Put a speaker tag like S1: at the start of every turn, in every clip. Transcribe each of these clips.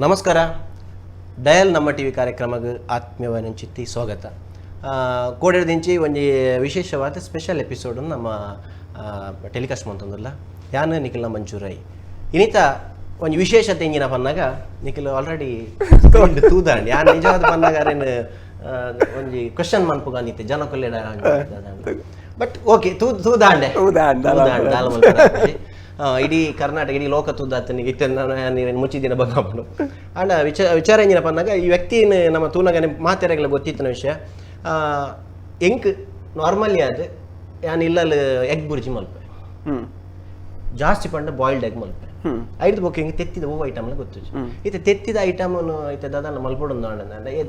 S1: ನಮಸ್ಕಾರ. ಡಯಲ್ ನಮ್ಮ ಟಿವಿ ಕಾರ್ಯಕ್ರಮಕ್ಕೆ ಆತ್ಮೀಯವಾದ ಸ್ವಾಗತ. ಕೋಡೆದಿಂಚಿ ಒಂಜಿ ವಿಶೇಷವಾದ ಸ್ಪೆಷಲ್ ಎಪಿಸೋಡ್ ನಮ್ಮ ಟೆಲಿಕಾಸ್ಟ್ ಮಂತೊಂದುಲ್ಲ. ಯಾನ್ ನಿಖಿಲ್ನ ಮಂಚೂರೈ. ಇನಿತ ಒಂಜಿ ವಿಶೇಷತೆ ಎಂಜಿನ ಪನ್ನಾಗ ನಿಖಿಲ್ ಆಲ್ರೆಡಿ ತೂದಾಂಡ್. ಯಾನ್ ನಿಜವಾದ ಪನ್ನಾಗ ಅರೇನು ಒಂಜಿ ಕ್ವಶನ್ ಮನ್ಪುಗಾಂದಿತ್ತೆ ಜನಕೊಲ್ಲೆಡ, ಬಟ್ ಓಕೆ ತೂದಾಂಡೆ ತೂದಾಂಡ್. ಇಡೀ ಕರ್ನಾಟಕ ಇಡೀ ಲೋಕ ತೂದಾತನಿಗೆ ಇತ್ತೆ ನಾನು ಮುಚ್ಚಿದಿನ ಬಗ್ಗಾಪುಂಡು. ಆಂಡ ವಿಚಾರ ಎಂಜಿನ ಪನ್ನಾಗ ಈ ವ್ಯಕ್ತಿನ ನಮ್ಮ ತೂನಗನೆ ಮಾತೆರೆಗ್ಲ ಗೊತ್ತಿತ್ತಿನ ವಿಷಯ. ಎಂಕ್ ನಾರ್ಮಲಿ ಅದು ಯಾನ್ ಇಲ್ಲಲ್ ಎಗ್ ಬುರ್ಜಿ ಮಲ್ಪೆ, ಜಾಸ್ತಿ ಪಂಡ ಬಾಯ್ಲ್ಡ್ ಎಗ್ ಮಲ್ಪೆ. ಐದು ಬೊಕ್ಕ ಹಿಂಗೆ ತೆತ್ತಿದ ಹೂವು ಐಟಮ್ ಗೊತ್ತು. ಇತ್ತೆ ತೆತ್ತಿದ ಐಟಮ್ ಇತ್ತೆ ದಾದ ಮಲ್ಪೊಡೊಂದು ಆಂಡ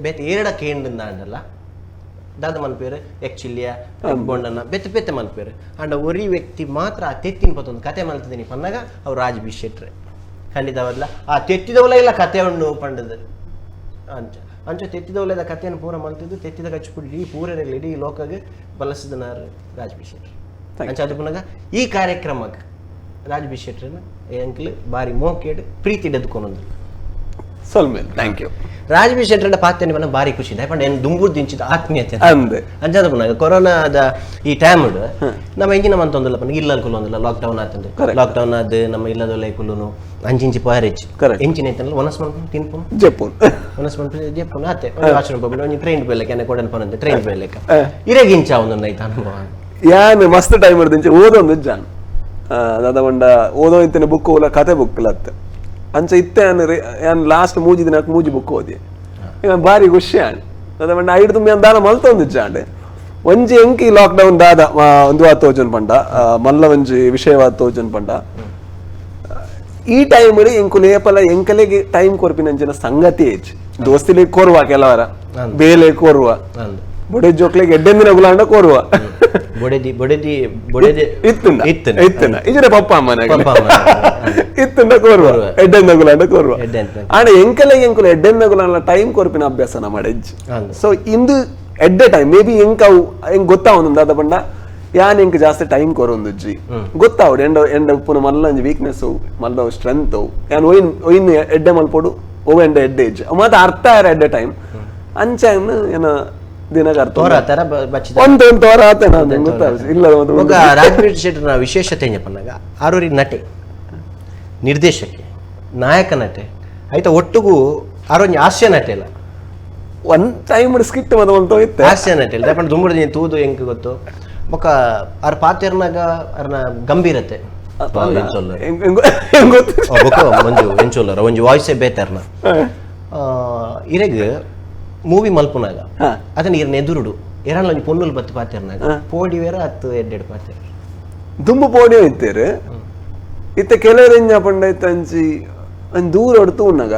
S1: ಬೇತೆ ಏರಡ ಕೇಂಡ್ ಆಂಡಲ್ಲ ದಾದ ಮನ್ಪೇರು ಎಗ್ ಚಿಲ್ಲಿಯ ಎಗ್ ಬೋಂಡನ್ನ ಬೆತ್ತೆ ಬೆತ್ತೆ ಮನ್ಪೇರು. ಆಂಡ ಒರಿ ವ್ಯಕ್ತಿ ಮಾತ್ರ ಆ ತೆತ್ತಿನ ಪತ್ತೊಂದು ಕತೆ ಮಲ್ತಿದ್ದೀನಿ ಪನ್ನಾಗ ಅವ್ರು ರಾಜ್ ಬಿ ಶೆಟ್ರೆ. ಖಂಡಿತವಲ್ಲ ಆ ತೆತ್ತಿದವಲ ಇಲ್ಲ ಕತೆ ಉಂಡು ಪಂಡದು ಅಂಚ ಅಂಚ ತೆತ್ತಿದವಲದ ಕತೆಯನ್ನು ಪೂರ ಮಲ್ತಿದ್ದು ತೆತ್ತಿದ ಕಚ್ಚಿಪುಡಿ ಇಡೀ ಪೂರ ಇಡೀ ಲೋಕಗೆ ಬಲಸಿದನಾರು ರಾಜ್ ಬಿ ಶೆಟ್ರೆ. ಅಂಚ ಅದು ಪುನಗ ಈ ಕಾರ್ಯಕ್ರಮಕ್ಕೆ ರಾಜ್ ಬಿ ಶೆಟ್ರನ ಎಂಕ್ಲು ಬಾರಿ ಮೋಕೇಡ್ ಪ್ರೀತಿ ಎದ್ಕೊಂಡೊಂದು
S2: ಸೊಲ್ಮೇಲ್. Thank you.
S1: Raj B ಶೆಟ್ಟರ ಪಾತ್ರ ಪಂಡ ಬಾರಿ ಖುಷಿ ಇದೆ. ಪಂಡ ಏನು ದುಂಬುರ್ ದಿಂಚಿದ ಆತ್ಮೀಯತೆ
S2: ಅಂದೆ
S1: ಅಂಚಾದ ಪುನಗ ಕೊರೋನಾದ ಈ ಟೈಮ್ ನಮ್ಮ ಎಂಜಿನ ಮಂತೊಂದಿಲ್ಲ ಪಂಡ ಇಲ್ಲಲ್ ಕುಲ್ಲೊಂದಿಲ್ಲ. ಲಾಕ್ಡೌನ್ ಆತಂದೆ ಲಾಕ್ಡೌನ್ ಆದ್ ನಮ್ಮ ಇಲ್ಲದೊಲ್ಲ ಕುಲ್ಲುನು ಅಂಚಿಂಚಿ ಪೋಯರೆಚ್ ಎಂಚಿನ ಐತಲ್ಲ ಒನಸ್ ಮನ್ಪುನು ತಿನ್ಪುನು
S2: ಜೆಪ್ಪುನು
S1: ಒನಸ್ ಮನ್ಪುನು ಜೆಪ್ಪುನು ಆತೆ ಒಂದು ವಾಶ್ರೂಮ್ ಪೋಪುಂಡು ಒಂಜಿ ಟ್ರೈನ್ ಪೋಯ್ಲೆಕ್ಕ ಎನ್ನ ಕೊಡನ್ ಪೋನಂತೆ ಟ್ರೈನ್ ಪೋಯ್ಲೆಕ್ಕ ಇರೆಗಿಂಚ ಒಂದೊಂದು ಐತ ಅನುಭವ.
S2: ಯಾನ್ ಮಸ್ತ್ ಟೈಮ್ ದಿಂಚಿ ಓದೊಂದು ಜಾನ್ ದಾದ ಪಂಡ ಓದೋ ಇತ್ತನೆ ಬುಕ್ ಓಲ ಕತೆ ಬುಕ್ ಲತ್ತ ಅಂಚ ಇತ್ತೆ ಯಾನ್ ಲಾಸ್ಟ್ ಮೂಜಿ ದಿನಕ್ಕೆ ಮೂಜಿ ಬುಕ್ ಓದಿ ಬಾರಿ ಖುಷಿ ಆಂಡ್. ದಾದ ಪಂಡ ಐಡ್ ತುಂಬಿ ದಾದ ಮಲ್ತೊಂದು ಜಾಂಡ್ ಒಂಜಿ ಎಂಕಿ ಲಾಕ್ಡೌನ್ ದಾದ ಒಂದು ವಾತ್ ತೋಜನ್ ಪಂಡ ಮಲ್ಲ ಒಂಜಿ ವಿಷಯವಾದ ತೋಜನ್ ಪಂಡ ಈ ಟೈಮ್ ಎಂಕು ಲೇಪಲ ಎಂಕಲೆಗೆ ಟೈಮ್ ಕೊರ್ಪಿನಂಚಿನ ಸಂಗತಿ ಏಜ್ ದೋಸ್ತಿಲಿ ಕೋರುವ ಕೆಲವರ ಬೇಲೆ ಕೋರುವ ಬೊಡೆ ಜೋಕ್ಲೆಗೆ ಎಡ್ಡೆಂದಿನ ಗುಲಾಂಡ ಕೋರುವ
S1: ಬೊಡೆದಿ ಬೊಡೆದಿ ಬೊಡೆದಿ
S2: ಇತ್ತುಂಡ ಇತ್ತುಂಡ ಇಜರೆ ಪಪ್ಪ ಅಮ್ಮನ ಇತ್ತುಂಡ ಕೋರುವ ಎಡ್ಡೆಂದ ಗುಲಾಂಡ ಕೋರುವ. ಆಂಡ ಎಂಕಲೆಗೆ ಎಂಕುಲು ಎಡ್ಡೆಂದ ಗುಲಾಂಡ ಟೈಮ್ ಕೊರ್ಪಿನ ಅಭ್ಯಾಸ ನಮ್ಮ ಎಜ್ಜ್. ಸೊ ಇಂದು ಎಡ್ಡೆ time may be ಎಂಕ್ ಅವು ಎಂಕ್ ಗೊತ್ತಾವೊಂದು ದಾದ ಪಂಡ ಯಾನ್ ಎಂಕ್ ಜಾಸ್ತಿ ಟೈಮ್ ಕೊರೊಂದುಜ್ಜಿ ಗೊತ್ತಾವಡು ಎಂಡ ಎಂಡ ಉಪ್ಪುನ ಮಲ್ಲ ಒಂಜಿ ವೀಕ್ನೆಸ್ ಮಲ್ಲ ಸ್ಟ್ರೆಂತ್ ಯಾನ್ ಒಯಿನ್ ಒಯಿನ್ ಎಡ್ಡೆ ಮಲ್ಪೊಡು ಓ ಎಂಡ ಎಡ್ಡೆ ಎಜ್ಜ್ ಮಾತ ಅರ್ಥ ಆರ ಎಡ್ಡೆ ಟೈಮ್ ಅಂಚ ಏನ
S1: ರಾಜ್ಬೀರ್ ಶೆಟ್ಟರ್ನ ವಿಶೇಷತೆ ಪನ್ನಾಗ ಆರೂರಿ ನಟೆ ನಿರ್ದೇಶಕೆ ನಾಯಕ ನಟೆ ಆಯ್ತಾ ಒಟ್ಟುಗೂ ಆರೊಂಜಿ ಹಾಸ್ಯ ನಟೆ ಇಲ್ಲ
S2: one time skit ಇತ್ತೆ
S1: ಹಾಸ್ಯ ನಟೆ ಇಲ್ಲ ಪಂಡ ದುಂಬುಡು ತೂದು ಎಂಕ್ ಗೊತ್ತು. ಬೊಕ್ಕ ಆರ್ ಪಾತೆರ್ನಾಗ ಅರ್ನ ಗಂಭೀರತೆ ಮಂಜು ಎಂಚೊಲ್ಲರ ಒಂಜಿ ವಾಯ್ಸೇ ಬೇತಾರ್ನ ಇರೆಗ್ ಮೂವಿ ಮಲ್ಪುನಾಗ ಅದನ್ನ ಇರ್ನ ಎದುರುಡು ಎರಣ್ಲ ಒಂಜಿ ಪೊನ್ನುಲು ಬತ್ತು ಪಾತೆರ್ನಾಗ ಪೋಡಿ ಬೇರೆ ಹತ್ತು ಎಡ್ಡೆಡ್ ಪಾತೆರ್
S2: ದುಂಬು ಪೋಡಿಯೋ ಇತ್ತೇರು ಇತ್ತೆ ಕೆಲವರು ಎಂಜ ಪಂಡ ಇತ್ತ ಅಂಚಿ ಒಂಜಿ ದೂರ ಹೊಡ್ತು ಉಣ್ಣಾಗ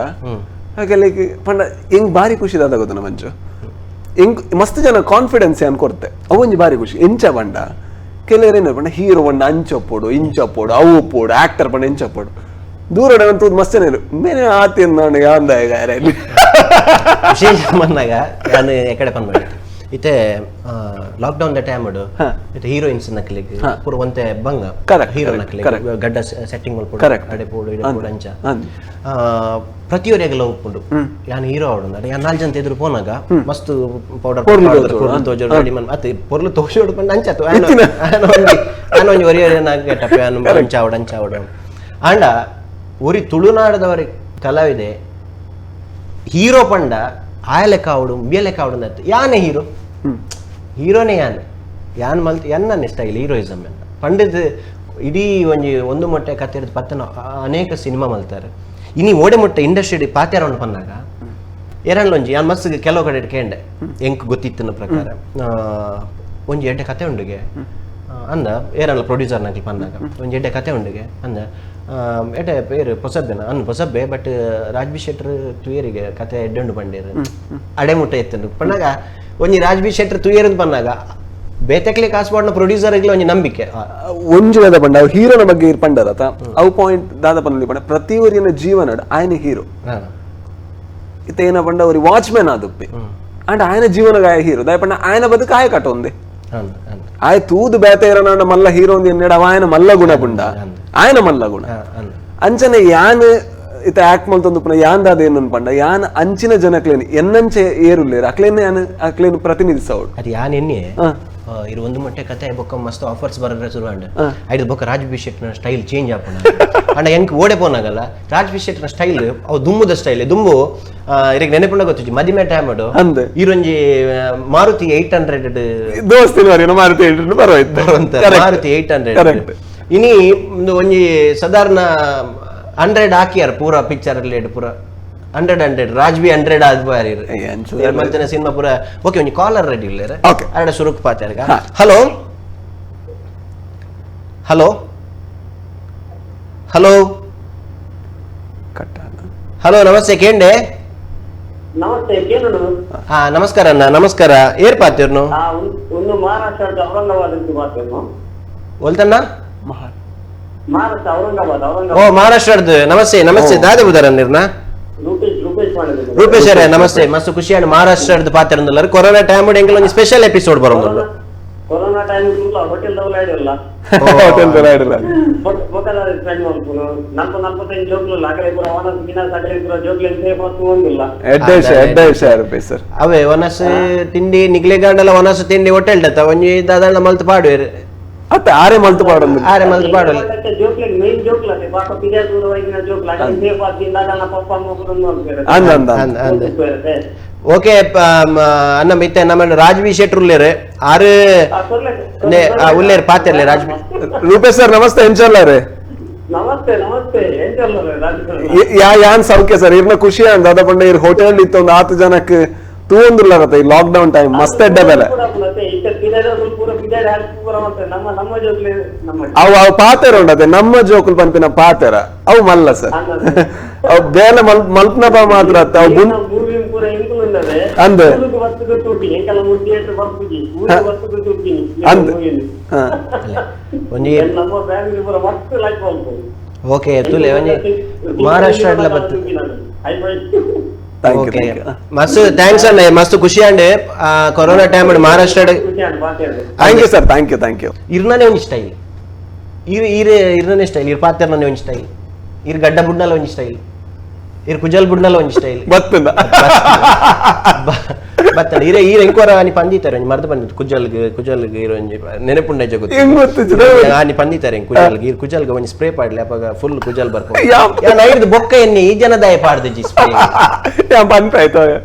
S2: ಕೆಲಕ್ ಪಂಡ ಹೆಂಗ್ ಬಾರಿ ಖುಷಿ ದಾದ ಗೊತ್ತ ಮಂಚು ಎಂಕ್ ಮಸ್ತ್ ಜನ ಕಾನ್ಫಿಡೆನ್ಸ್ ಏನ್ ಕೊರ್ತೆ ಅವು ಒಂಜಿ ಬಾರಿ ಖುಷಿ. ಎಂಚ ಪಂಡ ಕೆಲವರು ಏನ ಪಂಡ ಹೀರೋ ಪಂಡ ಅಂಚೊಪ್ಪೋಡು ಇಂಚೊಪ್ಪೋಡು ಅವು ಒಪ್ಪೋಡು ಆಕ್ಟರ್ ಪಂಡ ಎಂಚೊಪ್ಪೋಡು ದೂರ ತೂದು ಮಸ್ತ್ ಜನ ಮೇನೆ ಆತಿ ಯಾಂದ
S1: ವಿಶೇಷ ಬಂದಾಗ ನಾನು ಎಕಡೆ ಪನ್ ಮಾಡಿ ಇತ್ತೆ lockdown the time ಇತ್ತೆ ಹೀರೋಯಿನ್ಸ್ ನಕ್ಲಿಗ್ ಪೂರ ಒಂತೆ ಬಂಗ ಹೀರೋ ನಕ್ಲಿಗ್ ಗಡ್ಡ ಸೆಟ್ಟಿಂಗ್ ಮಲ್ಪೊಡು ಅಡೆ ಪೋಡು ಇಡೆ ಪೋಡು ಅಂಚ ಪ್ರತಿಯೊರಿಗೆಲ್ಲ ಉಪ್ಪುಂಡು. ಯಾನ್ ಹೀರೋ ಆವಡು ಯಾನ್ ನಾಲ್ ಜನ ಎದುರು ಪೋನಾಗ ಮಸ್ತ್ ಪೌಡರ್ ಪೊರ್ಲು ತೋಜೋಡು ರೆಡಿ ಮನ್ ಅತ್ತೆ ಪೊರ್ಲು ತೋಜೋಡು ಪಂಡ ಅಂಚಾತು ಯಾನ್ ಒಂಜಿ ಒರಿ ಒರಿ ಗೆಟಪ್ ಯಾನ್ ಅಂಚಾವಡು ಅಂಚಾವಡು. ಆಂಡ ಒರಿ ತುಳುನಾಡದವರಿಗೆ ಕಲಾವಿದೆ ಹೀರೋ ಪಂಡ ಆಯಲೆ ಕಾವಡು ಬಿಯಲೆ ಕಾವಡು ಅಂತ ಯಾನೆ ಹೀರೋ ಹೀರೋನೇ ಯಾನ್ ಯಾನ್ ಮಲ್ತ್ ಎನ್ನ ಸ್ಟೈಲ್ ಹೀರೋಯಿಸಮ್ ಎನ್ನ ಪಂಡದ ಇಡೀ ಒಂಜಿ ಒಂದು ಮೊಟ್ಟೆ ಕತ್ತೆರ್ದು ಪತ್ತನ ಅನೇಕ ಸಿನಿಮಾ ಮಲ್ತಾರೆ. ಇನಿ ಓಡೆ ಮೊಟ್ಟೆ ಇಂಡಸ್ಟ್ರಿ ಪಾತ್ಯಾರವನ್ನು ಪನ್ನಾಗ ಎರಣ್ಲ ಒಂಜಿ ಯಾನ್ ಮಸ್ತ್ ಕೆಲವು ಕಡೆ ಕೇಂಡೆ ಎಂಕ್ ಗೊತ್ತಿತ್ತಿನ ಪ್ರಕಾರ ಒಂಜಿ ಎಡ್ಡೆ ಕತೆ ಉಂಡುಗೆ ಅಂದ ಏರಣ್ಲ ಪ್ರೊಡ್ಯೂಸರ್ ನಕ್ಲಿ ಪನ್ನಾಗ ಒಂಜಿ ಎಡ್ಡೆ ಕತೆ ಉಂಡುಗೆ ಅಂದ ಎಡ್ಡೆ ಪೇರು ಪೊಸಬ್ಬೆನ ಅನ್ ಪೊಸಬ್ಬೆ ಬಟ್ ರಾಜ್ ಬಿ ಶೆಟ್ಟರ್ ತುಯರಿಗೆ ಕತೆ ಎಡ್ಡೆಂಡು ಪಂಡೇರು ಅಡೆ ಮುಟ್ಟೆ ಎತ್ತಂಡು ಪನ್ನಾಗ ಒಂಜಿ ರಾಜ್ ಬಿ ಶೆಟ್ಟರ್ ತುಯೇರಂದು ಪನ್ನಾಗ ಬೇತೆಕ್ಲೆ ಕಾಸು ಪ್ರೊಡ್ಯೂಸರ್ ಒಂಜಿ ನಂಬಿಕೆ
S2: ಒಂಜಿ ದಾದ ಪಂಡ ಅವು ಹೀರೋನ ಬಗ್ಗೆ ಪಂಡರತ ಅವು ಪಾಯಿಂಟ್ ದಾದ ಪಂಡ ಪಂಡ ಪ್ರತಿಯೊರಿನ ಜೀವನ ಆಯನ ಹೀರೋ ಇತ್ತ ಏನ ಪಂಡ ಅವ್ರಿ ವಾಚ್ಮ್ಯಾನ್ ಆದುಪ್ಪೆ ಅಂಡ್ ಆಯನ ಜೀವನಗಾಯ ಹೀರೋ ದಾಯ ಪಂಡ ಆಯನ ಬದುಕು ಆಯ ಕಟ್ಟೊಂದೆ ಆಯ್ ತೂದು ಬೇತೆ ಇರೋಣ ಮಲ್ಲ ಹೀರೋ ಎನ್ನಡ ಆಯನ ಮಲ್ಲ ಗುಣ ಪುಂಡ ಆಯನ ಮಲ್ಲ ಗುಣ ಅಂಚನೆ ಯಾನ್ ಇತ್ತ ಆಕ್ಟ್ ಮಲ್ತೊಂದು ಪುನ ಯಾನ್ ದಾದ ಏನನ್ ಪಂಡ ಯಾನ್ ಅಂಚಿನ ಜನಕ್ಲೇನ್ ಎನ್ನಂಚೆ ಏರುಲ್ಲೇರ್ ಅಕ್ಲೇನ್ ಯಾನ್ ಅಕ್ಲೇನ್ ಪ್ರತಿನಿಧಿಸವಡು.
S1: ಅದು ಯಾನ್ ಎನ್ನಿ ಇರು ಒಂದು ಮೊಟ್ಟೆ ಕತೆ ಬೊಕ್ಕ ಮಸ್ತ್ ಆಫರ್ಸ್ ಬರರೆ ಶುರು ಅಂಡ್ ಐದು ಬೊಕ್ಕ ರಾಜ್ ಬಿ ಶೆಟ್ನ ಸ್ಟೈಲ್ ಚೇಂಜ್ ಆಪುನ ಅಂಡ ಎಂಕ್ ಓಡೆ ಪೋನಾಗಲ್ಲ ರಾಜ್ ಬಿ ಶೆಟ್ನ ಸ್ಟೈಲ್ ಅವು ದುಮ್ಮುದ ಸ್ಟೈಲ್ ದುಂಬು ಇರಗ್ ನೆನಪುಂಡ ಗೊತ್ತಿಜ್ಜಿ ಮದಿಮೆ ಟೈಮ್
S2: ಅಂದ್
S1: ಈರೊಂಜಿ ಮಾರುತಿ 800
S2: ದೋಸ್ತಿನ ವರೆಗೆ ಮಾರುತಿ 800 ಬರೋಯ್ತು
S1: ಮಾರುತಿ 800 ಇನಿ ಒಂಜಿ ಸಾಧಾರಣ 100 ಹಾಕಿಯಾರ ಪೂರಾ ಪಿಕ್ಚರ್ ರಿಲೇಟ್ ಪೂರಾ 100 100 ರಾಜ್ಬಿ 100 ಆದ್ ಬಾರಿ ಮಲ್ತನ ಸಿನಿಮಾ ಪೂರಾ. ಓಕೆ ಒಂಜಿ ಕಾಲರ್ ರೆಡಿ ಇಲ್ಲ ಅರಡ ಸುರುಕ್ ಪಾತಾರ. Hello hello hello hello namaste ಕೇಂಡೆ.
S3: Namaste ಕೇಳು.
S1: ಹಾ ನಮಸ್ಕಾರ ಅಣ್ಣ ನಮಸ್ಕಾರ. ಏರ್ ಪಾತಿರ್ನು?
S3: ಒಂದು ಮಹಾರಾಷ್ಟ್ರ ಔರಂಗಾಬಾದ್ ಅಂತ ಪಾತಿರ್ನು.
S1: ಒಲ್ತಣ್ಣ?
S3: ಮಹಾರಾಷ್ಟ್ರ ಔರಂಗಾಬಾದ್.
S1: ಓ ಮಹಾರಾಷ್ಟ್ರದ್ದು. ನಮಸ್ತೆ ನಮಸ್ತೆ. ದಾದೆ ಬುದಾರ ನಿರ್ನ?
S3: ರೂಪೇಶ್ ರೂಪೇಶ್ ಮಾಡಿದ್ರು.
S1: ರೂಪೇಶ್ ಅರೇ ನಮಸ್ತೆ. ಮಸ್ತ್ ಖುಷಿಯಾಣ ಮಹಾರಾಷ್ಟ್ರದ್ದು ಪಾತಿರಂದಲ್ಲ ಕೊರೋನಾ ಟೈಮ್ ಎಂಕಲ್ ಒಂದು ಸ್ಪೆಷಲ್ ಎಪಿಸೋಡ್ ಬರೋದು.
S3: Corona time hotel ದವಲ ಇಡಲ್ಲ
S2: ಹೋಟೆಲ್ ದವಲ ಇಡಲ್ಲ
S3: ಬೊಕದ ಸ್ಪೆಂಡ್ ಮಾಡ್ಕೊಂಡು ನಾಲ್ಕು ನಾಲ್ಕೈದು ಜೋಕ್ಲು ಆಗಲೇ ಪೂರ ಒನಸ್ ಗಿನಸ್ ಆಗಲೇ ಪೂರ ಜೋಕ್ಲು ಸೇಫ್ ಒಂದಿಲ್ಲ.
S2: ಎಡ್ಡೈಶ ಎಡ್ಡೈಶ ರೂಪೇಶ್ ಸರ್.
S1: ಅವೇ ಒನಸ್ ತಿಂಡಿ ನಿಗ್ಲೆಗಾಂಡಲ ಒನಸ್ ತಿಂಡಿ ಹೋಟೆಲ್ ಡತ್ತ ಒಂಜಿ ದಾದಾಂಡ ಮಲ್ತು ಪಾಡುವೇರು.
S2: ಅತ್ತ ಆರೆ ಮಲ್ತು ಪಾಡೊಂದು
S1: ಆರೆ ಮಲ್ತು ಪಾಡೊಂದು
S3: ಜೋಕ್ಲೆ ಮೇನ್ ಜೋಕ್ಲ ಪಾಪ ಪಿಜಾ ದೂರ ಹೋಗಿನ ಜೋಕ್ಲ ಆಗಲೇ ಸೇಫ್ ಆದಿಂದ ನನ್ನ ಪಪ್ಪ ಅಮ್ಮ ಪೂರ
S2: ಅಂದ ಅಂದ
S1: ಅಂದ. ಓಕೆ ಅನ್ನ ಮಿತ್ತೆ ನಮ್ಮ ರಾಜ್ವಿ ಶೆಟ್ರ್ ಉಲ್ಲೇರು ಆರು ಉಲ್ಲೇರು ಪಾತಿರ್ಲೆ ರಾಜ್ವಿ.
S2: ರೂಪೇಶ್ ಸರ್ ನಮಸ್ತೆ. ಎಂಚಲ್ಲಾರೆ?
S3: ನಮಸ್ತೆ ನಮಸ್ತೆ.
S2: ಯಾನ್ ಸೌಖ್ಯ ಸರ್. ಇರ್ನ ಖುಷಿ ಅಂದ ಅದ ಪಂಡ ಇರ್ ಹೋಟೆಲ್ ಇತ್ತು ಒಂದು 10 ಜನಕ್ಕೆ ತೂಂದುಲ್ಲರತ್ತ ಈ lock down time ಮಸ್ತ್ ಎಡ್ಡ ಬೆಲೆ. ಅವು ಅವು ಪಾತೆರ ಉಂಡತೆ ನಮ್ಮ ಜೋಕುಲ್ ಪನ್ಪಿನ ಪಾತೆರ ಅವು ಮಲ್ಲ ಸರ್. ಅವು ಬೇಲೆ ಮಲ್ಪನಪ ಮಾತ್ರ ಅತ್ತ ಅವು ಅಂದ ಅಂದ.
S1: ಓಕೆ ತುಲೆ ಒಂಜಿ ಮಹಾರಾಷ್ಟ್ರ ಬತ್ತು. ಮಸ್ತ್ thanks ಅಣ್ಣ ಮಸ್ತ್ ಖುಷಿ ಅಂಡೆ corona time Maharashtra.
S2: Thank you sir thank you thank you.
S1: ಇರ್ನೇ ಒಂಜಿ ಸ್ಟೈಲ್ ಇರ್ ಇರ್ ಇರ್ನೇ ಸ್ಟೈಲ್ ಇರ್ ಪಾತೆರ್ನೇ ಒಂಜಿ ಸ್ಟೈಲ್ ಇರ್ ಗಡ್ಡ ಬುಡ್ನಲ ಒಂಜಿ ಸ್ಟೈಲ್ ಇರ್ ಕುಜಲ್ ಬುಡ್ನಲ ಒಂಜಿ ಸ್ಟೈಲ್
S2: ಬತ್ತದ
S1: ಬತ್ತದ ಇರ ಈರ ಎಂಕೋರ ಆನಿ ಪಂದಿತಾರೆ ಒಂಜಿ ಮರ್ದ ಪಂದಿತ್ತು ಕುಜಲ್ಗ್ ಕುಜಲ್ಗ್ ಇರ ಒಂಜಿ ನೆನಪುಂಡ ಜಗತ್ತು ಆನಿ ಪಂದಿತಾರೆ ಕುಜಲ್ಗ್ ಇರ್ ಕುಜಲ್ಗ್ ಒಂಜಿ ಸ್ಪ್ರೇ ಪಾಡ್ಲಿ ಅಪಗ ಫುಲ್ ಕುಜಲ್ ಬರ್ಪೋ. ಯಾನ್ ಐರ್ದು ಬೊಕ್ಕ ಎನ್ನಿ ಈ ಜನದಾಯ ಪಾಡ್ದಿಜಿ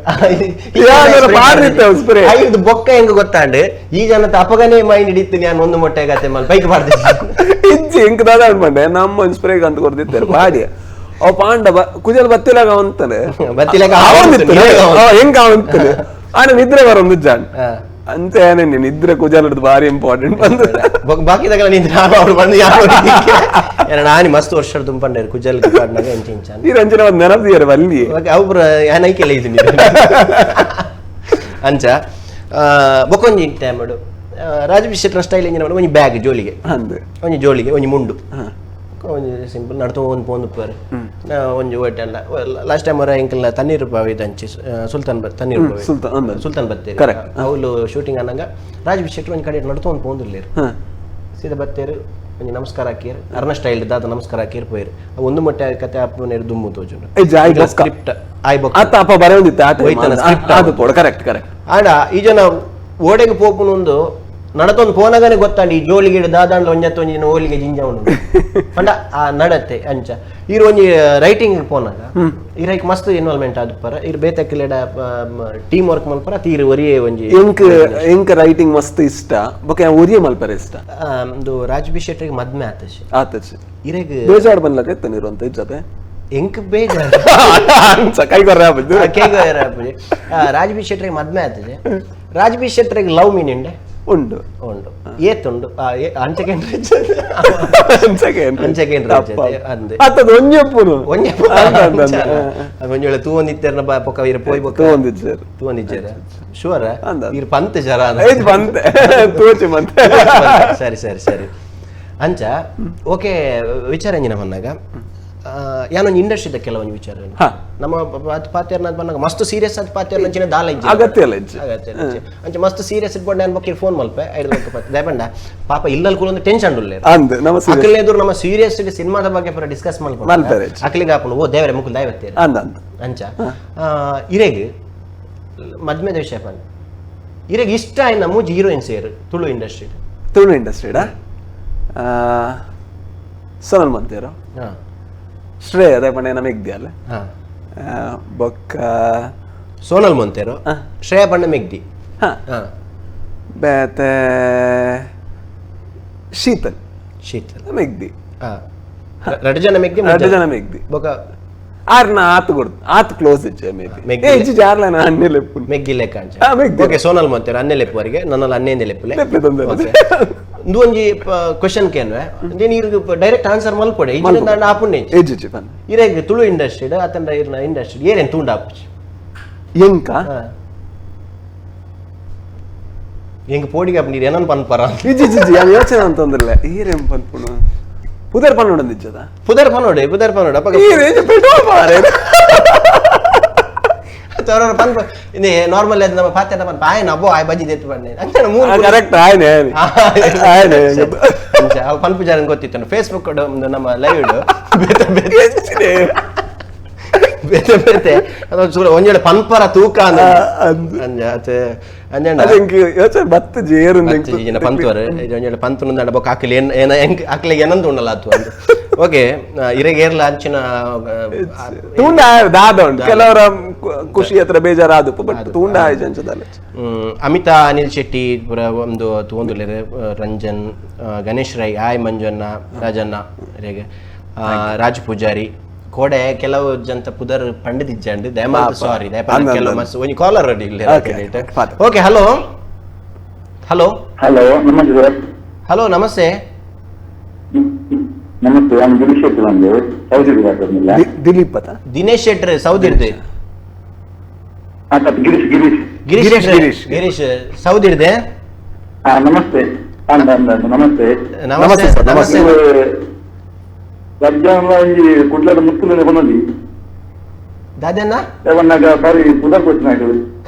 S1: ಸ್ಪ್ರೇ ಐರ್ದು ಬೊಕ್ಕ ಹೆಂಗ ಗೊತ್ತಾಂಡ್ ಈ ಜನತ ಅಪಗನೇ ಮೈಂಡ್ ಹಿಡಿತು ನಾನು ಒಂದು ಮೊಟ್ಟೆ ಗತೆ ಮಲ್ ಬೈಕ್ ಪಾಡ್ದಿಜಿ
S2: ಇಜ್ಜಿ ಎಂಕ್ ದಾದ ಅನ್ಪಂಡೆ ನಮ್ಮ ಒಂಜಿ ಸ್ಪ್ರೇ ಅಂತ ಕೊಡ್ದಿತ್ತಾರೆ ಪಾಡಿ ಅವ್ ಪಾಂಡ ಕುಜಲ್ ಬತ್ತಿಲಾಗ ಅವಂತಾನೆ
S1: ಬತ್ತಿಲಾಗ
S2: ಹೆಂಗ ಅವಂತಾನೆ ಆನ ನಿದ್ರೆ ಬರೊಂದು ಜಾನ್ ಅಂತ ಏನೇ ನಿದ್ರೆ ಕುಜಲ್ ಭಾರಿ ಇಂಪಾರ್ಟೆಂಟ್ ಬಂದು
S1: ಬಾಕಿದಾಗಲ್ಲ ನಿದ್ರೆ ಅವ್ರು ಬಂದು ಯಾರು ನಾನು ಮಸ್ತ್ ವರ್ಷ ದುಂಪಂಡೇರು ಕುಜಲ್ ಪಾಡ್ನಾಗ ಎಂಚ ಇಂಚ
S2: ಈ ರಂಜನೆ ಒಂದು ನೆನಪಿದ್ದಾರೆ ಅಲ್ಲಿ
S1: ಅವ್ರ ಏನೈಕೆಲ್ಲ ಇದೀನಿ ಅಂಚ ಬೊಕೊಂಜಿ ಟೈಮ್ ರಾಜ್ ಶೆಟ್ಟರ್ ಸ್ಟೈಲ್ ಎಂಜಿನ ಒಂಜಿ ಬ್ಯಾಗ್ ಜೋಲಿಗೆ ಒಂಜಿ ಜೋಲಿಗೆ ಒಂಜಿ ಮುಂಡು ಒಂಜಿ ಸಿಂಪಲ್ ನಡ್ತು ಒಂದು ಪೋಂದು ಪರ್ ಒಂಜಿ ಹೋಟೆಲ್ ಲಾಸ್ಟ್ ಟೈಮ್ ಅವರ ಎಂಕಲ್ ತಣ್ಣೀರು ಬಾವಿ ದಂಚಿ ಸುಲ್ತಾನ್ ತಣ್ಣೀರು ಬಾವಿ ಸುಲ್ತಾನ್ ಬತ್ತೇರಿ ಅವಳು ಶೂಟಿಂಗ್ ಅನ್ನಂಗ ರಾಜ್ ಶೆಟ್ಟರ್ ಒಂಜಿ ಕಡೆ ನಡ್ತು ಒಂದು ಪೋಂದುಲ್ಲೇರು ಸೀದಾ ಬತ್ತೇರು ಒಂಜಿ ನಮಸ್ಕಾರ ಹಾಕಿರ್ ಅರ್ನ ಸ್ಟೈಲ್ ದಾದ ನಮಸ್ಕಾರ ಹಾಕಿರ್ ಪೋಯಿರು ಒಂದು ಮೊಟ್ಟೆ ಕತೆ ಅಪ್ಪನೇರು ದುಮ್ಮು ತೋಜುಂಡು ಸ್ಕ್ರಿಪ್ಟ್ ಆಯ್ ಬೊಕ್ಕ
S2: ಅತ್ತ ಅಪ್ಪ ಬರೆಯೊಂದಿತ್ತು ಅದು ಪೋಡು ಕರೆಕ್ಟ್ ಕರೆಕ್ಟ್
S1: ಆಂಡ ಈ ಜನ ಓಡೆಗೆ ಪೋಪುನೊಂದು ನಡತೊಂದು ಪೋನಗನೆ ಗೊತ್ತಾಂಡಿ ಈ ಜೋಳಿಗೆ ದಾದಾಂಡ್ಲ ಒಂಜತ್ತು ಒಂಜಿ ಓಲಿಗೆ ಜಿಂಜ ಉಂಡು ಪಂಡ ಆ ನಡತೆ ಅಂಚ ಈರ್ ಒಂಜಿ ರೈಟಿಂಗ್ ಪೋನಾಗ ಈರೈಕ್ ಮಸ್ತ್ ಇನ್ವಾಲ್ವ್ಮೆಂಟ್ ಆದುಪ್ಪರ ಇರ್ ಬೇತಕ್ಕಿಲೆಡ ಟೀಮ್ ವರ್ಕ್ ಮಲ್ಪರ ತೀರ್ ಒರಿಯೇ ಒಂಜಿ
S2: ಎಂಕ್ ಎಂಕ್ ರೈಟಿಂಗ್ ಮಸ್ತ್ ಇಷ್ಟ ಬೊಕ ಒರಿಯೇ ಮಲ್ಪರ ಇಷ್ಟ
S1: ಒಂದು ರಾಜ್ ಬಿ ಶೆಟ್ಟರಿಗೆ ಮದ್ಮೆ ಆತಶ್
S2: ಆತಶ್
S1: ಇರೆಗ್
S2: ಬೇಜಾರ್ ಬನ್ಲಕ ಇತ್ತ ನೀರು ಇಜ್ಜತೆ
S1: ಎಂಕ್ ಬೇಜಾರ್
S2: ಕೈ ಗೊರ್ರೆ ಆಪುಜಿ
S1: ಕೈ ಗೊರ್ರೆ ಆಪುಜಿ ರಾಜ್ ಬಿ ಶೆಟ್ಟರಿಗೆ ಮದ್ಮೆ ಆತದೆ ರಾಜ್ ಬಿ ಶೆಟ್ಟರಿಗೆ ಲವ್ ಮೀನಿಂಡೆ
S2: ಉಂಡು
S1: ಉಂಡು ಏತುಂಡು ಒಂಜೊಳೆ ತೂವೊಂದಿತ್ತೆರ್ನ ಪೊಕ್ಕ ಇರ್ ಪೋಯ್ ಬೊಕ್ಕ
S2: ತೂವೊಂದಿಜ್ಜೆರ್
S1: ತೂವೊಂದಿಜ್ಜೆರ್ ಶುವರ ಇರ್ ಪಂತೆ ಜರ
S2: ಪಂತೆ ತೋಚಿ ಮಂತೆ
S1: ಸರಿ ಸರಿ ಸರಿ ಅಂಚ ಓಕೆ ವಿಚಾರ ಎಂಜಿನ ಮನ್ನಾಗ ಯಾನೊಂದು ಇಂಡಸ್ಟ್ರಿದ ಕೆಲವೊಂದು ವಿಚಾರ ನಮ್ಮ ಪಾತೇರ್ನ ಬಂದಾಗ ಮಸ್ತ್ ಸೀರಿಯಸ್ ಆದ ಪಾತೇರ್ನ ಅಂಚಿನ ದಾಲ ಇಜ್ಜಿ
S2: ಅಗತ್ಯ ಇಲ್ಲ ಇಜ್ಜಿ.
S1: ಅಗತ್ಯ ಇಲ್ಲ ಇಜ್ಜಿ. ಅಂಚ ಮಸ್ತ್ ಸೀರಿಯಸ್ ಇಟ್ಕೊಂಡು ನಾನು ಬೊಕ್ಕ ಫೋನ್ ಮಲ್ಪೆ ಐದು ಬೊಕ್ಕ ಪಾತೆ ದಯಪಂಡ ಪಾಪ ಇಲ್ಲಲ್ ಕೂಡ ಒಂದು ಟೆನ್ಷನ್ ಉಲ್ಲೆ
S2: ಅಂದ್ ನಮ್ಮ serious.
S1: ಅಕಲೆ ಎದುರು ನಮ್ಮ ಸೀರಿಯಸ್ ಸಿನಿಮಾದ ಬಗ್ಗೆ ಪೂರ ಡಿಸ್ಕಸ್
S2: ಮಲ್ಪೆರೆ
S1: ಮಲ್ಪೆ
S2: ಇಜ್ಜಿ.
S1: ಅಕಲಿಗೆ ಆಪುಂಡು ಓ ದೇವರೇ ಮುಕುಲ್ ದೈವತ್ತೇರು
S2: ಅಂದ್ ಅಂದ್
S1: ಅಂಚ ಇರೆಗ್ ಮದ್ಮೆದ ವಿಷಯ ಪಂಡ ಇರೆಗ್ ಇಷ್ಟ ಆಯ್ನ ಮೂಜಿ ಹೀರೋಯಿನ್ ಸೇರು ತುಳು ಇಂಡಸ್ಟ್ರಿ
S2: ತುಳು ಇಂಡಸ್ಟ್ರಿಡಾ ಸೋನಲ್ ಮಂತೇರು ಶ್ರೇಯ ಅದೇ ಪಂಡ ನಮಗೆ ಇದೆಯಲ್ಲ ಬೊಕ್ಕ
S1: ಸೋನಲ್ ಮೊಂತೇರು ಶ್ರೇಯಾ ಬಣ್ಣ ಮೆಗ್ದಿ
S2: ಹಾ ಬೇತೆ ಶೀತಲ್
S1: ಶೀತಲ್
S2: ಮೆಗ್ದಿ
S1: ಎರಡು ಜನ ಮೆಗ್ದಿ
S2: ಎರಡು ಜನ ಮೆಗ್ದಿ
S1: ಬೊಕ
S2: ಆರ್ನ ಆತು ಕೊಡ್ತು ಆತು ಕ್ಲೋಸ್ ಇಜ್ಜೆ ಮೇ ಬಿ
S1: ಮೆಗ್ದಿ.
S2: ಏ ಇಜ್ಜಿ ಜಾರ್ಲ ಅನ್ನೆ ಲೆಪ್ಪು
S1: ಮೆಗ್ಗಿ ಲೆಕ್ಕ ಅಂಚ
S2: ಹಾ, ಮೆಗ್ದಿ.
S1: ಓಕೆ ಸೋನಲ್ ಮೊಂತೇರು ಅನ್ನೆ ಲೆಪ್ಪುವರೆಗೆ ನನ್ನಲ್ಲಿ ಅನ್ನೆಂದೆ ಲೆಪ್ಪುಲೆ
S2: ಲೆಪ್ಪೆ ತೊಂದರೆ ಇಲ್ಲ.
S1: ಇಂದು ಒಂಜಿ ಕ್ವಶನ್ ಕೇನ್ವೆ ನೀರು ಡೈರೆಕ್ಟ್ ಆನ್ಸರ್ ಮಲ್ಪೊಡೆ ಇಜ್ಜಿಂದ ಆಪುಂಡೆ
S2: ಇಜ್ಜಿ ಇಜ್ಜಿ ಪನ್ನ
S1: ಇರೆಗ್ ತುಳು ಇಂಡಸ್ಟ್ರಿ ಅತಂಡ ಇರ್ನ ಇಂಡಸ್ಟ್ರಿ ಏರೇನ್ ತುಂಡ ಆಪುಜಿ
S2: ಎಂಕ
S1: ಎಂಗ್ ಪೋಡಿಗೆ ಅಪ್ಪ ನೀರು ಏನನ್ ಪನ್ಪರ
S2: ಇಜ್ಜಿ ಇಜ್ಜಿ ಇಜ್ಜಿ ಯಾನ್ ಯೋಚನೆ ಅಂತಂದ್ರಲ್ಲ ಏರೇಂ ಪನ್ಪುನು ಪುದರ್ ಪನ್ನೊಡಂದು ಇಜ್ಜದ
S1: ಪುದರ್ ಪನೋಡೆ ಪುದರ್ ಪನೋಡೆ ಅಪ್ಪ
S2: ಈರೆ ಪೆಟ್ರೋಲ್ ಪಾರೆ
S1: ತೋರ ಪನ್ಪ ಇನ್ನೇ ನಾರ್ಮಲ್ ಅದು ನಮ್ಮ ಪಾತೆ ಪನ್ಪ ಆಯ್ ನಬ್ಬೋ ಆಯ್ ಬಜ್ಜಿ ದೆತ್ತು ಬನ್ನಿ ಅಂಚೆ ಮೂರು
S2: ಕರೆಕ್ಟ್ ಆಯ್ನೆ ಆಯ್ನೆ ಆಯ್ನೆ
S1: ಅವು ಪನ್ಪು ಜಾರನ್ ಗೊತ್ತಿತ್ತು ಫೇಸ್ಬುಕ್ ನಮ್ಮ ಲೈವ್ ಬೇತೆ ಬೇತೆ ಬೇತೆ ಬೇತೆ ಅದೊಂದು ಚೂರು ಒಂಜೇಳೆ ಪನ್ಪರ ತೂಕ ಅಂದ ಅಂಜ ಅತ್ತೆ ಅಂಜಣ್ಣ
S2: ಅದು ಎಂಕ್ ಯೋಚನೆ ಬತ್ತು ಜೇರು
S1: ಜನ ಪಂತುವರು ಒಂಜೇಳೆ ಪಂತು ನಂದಾಡ ಬೊಕ್ಕ ಆಕಲಿ ಏನ್ ಏನ ಎಂಕ್ ಆಕಲಿಗೆ ಏನಂತ ಉಂಡಲ್ಲ ಆತು ಅಂದು ಓಕೆ ಇರೆಗೇರ್ಲ ಅಂಚಿನ
S2: ತೂಂಡ ದಾದ ಉಂಟು ಕೆಲವರ ಖುಷಿ ಹತ್ರ ಬೇಜಾರಾದಪ್ಪ ಬಟ್ ತೂಂಡ ಆಯ್ತು ಅಂಚದಲ್ಲ
S1: ಅಮಿತಾ ಅನಿಲ್ ಶೆಟ್ಟಿ ಪುರ ಒಂದು ತೂಂದುಲ್ಲೆರ್ ರಂಜನ್ ಗಣೇಶ್ ರೈ ಆಯ್ ಮಂಜಣ್ಣ ರಾಜಣ್ಣ ರೇಗೆ ರಾಜ್ ಪೂಜಾರಿ ಕೋಡೆ ಕೆಲವು ಜಂತ ಪುದರ್ ಪಂಡಿದಿಜ್ಜಂಡ್ ದಯಮಾಲ್ತು ಸಾರಿ ದಯಪಾಂಡ ಕೆಲವು ಮಸ್ತ್ ಒಂಜಿ ಕಾಲರ್ ರೆಡಿ ಇಲ್ಲ okay hello hello
S4: hello namaste sir.
S1: Hello namaste
S4: namaste ನಾನು ಗಿರೀಶ್ ಶೆಟ್ಟಿ ಬಂದು ಸೌದಿ ಮಾತಾಡ್ತಿಲ್ಲ
S2: ದಿಲೀಪ್ ಅತ
S1: ದಿನೇಶ್ ಶೆಟ್ರ್ ಸೌದಿರ್ದೆ
S4: ಗಿರೀಶ್ ಗಿರೀಶ್
S1: ಗಿರೀಶ್
S2: ಗಿರೀಶ್,
S1: ಶೆಟ್ರ್,
S2: ಗಿರೀಶ್.
S1: ಗಿರೀಶ್ ಸೌದಿರ್ದೆ
S4: ಹಾ ನಮಸ್ತೆ ಅಂದ ಅಂದ ಅಂದ, ನಮಸ್ತೆ
S1: ನಮಸ್ತೆ
S2: ಸರ್,
S1: ನಮಸ್ತೆ
S4: ರಜ್ಜಾನ ಒಂಜಿ ಕುಡ್ಲದ ಮುತ್ತುಲ ಕೊನೊಲಿ
S1: ದಾದಣ್ಣ
S4: ಯಾವನ್ನಾಗ ಬಾರಿ ಪುದರ್ ಕೊಟ್ಟಿನಾಗ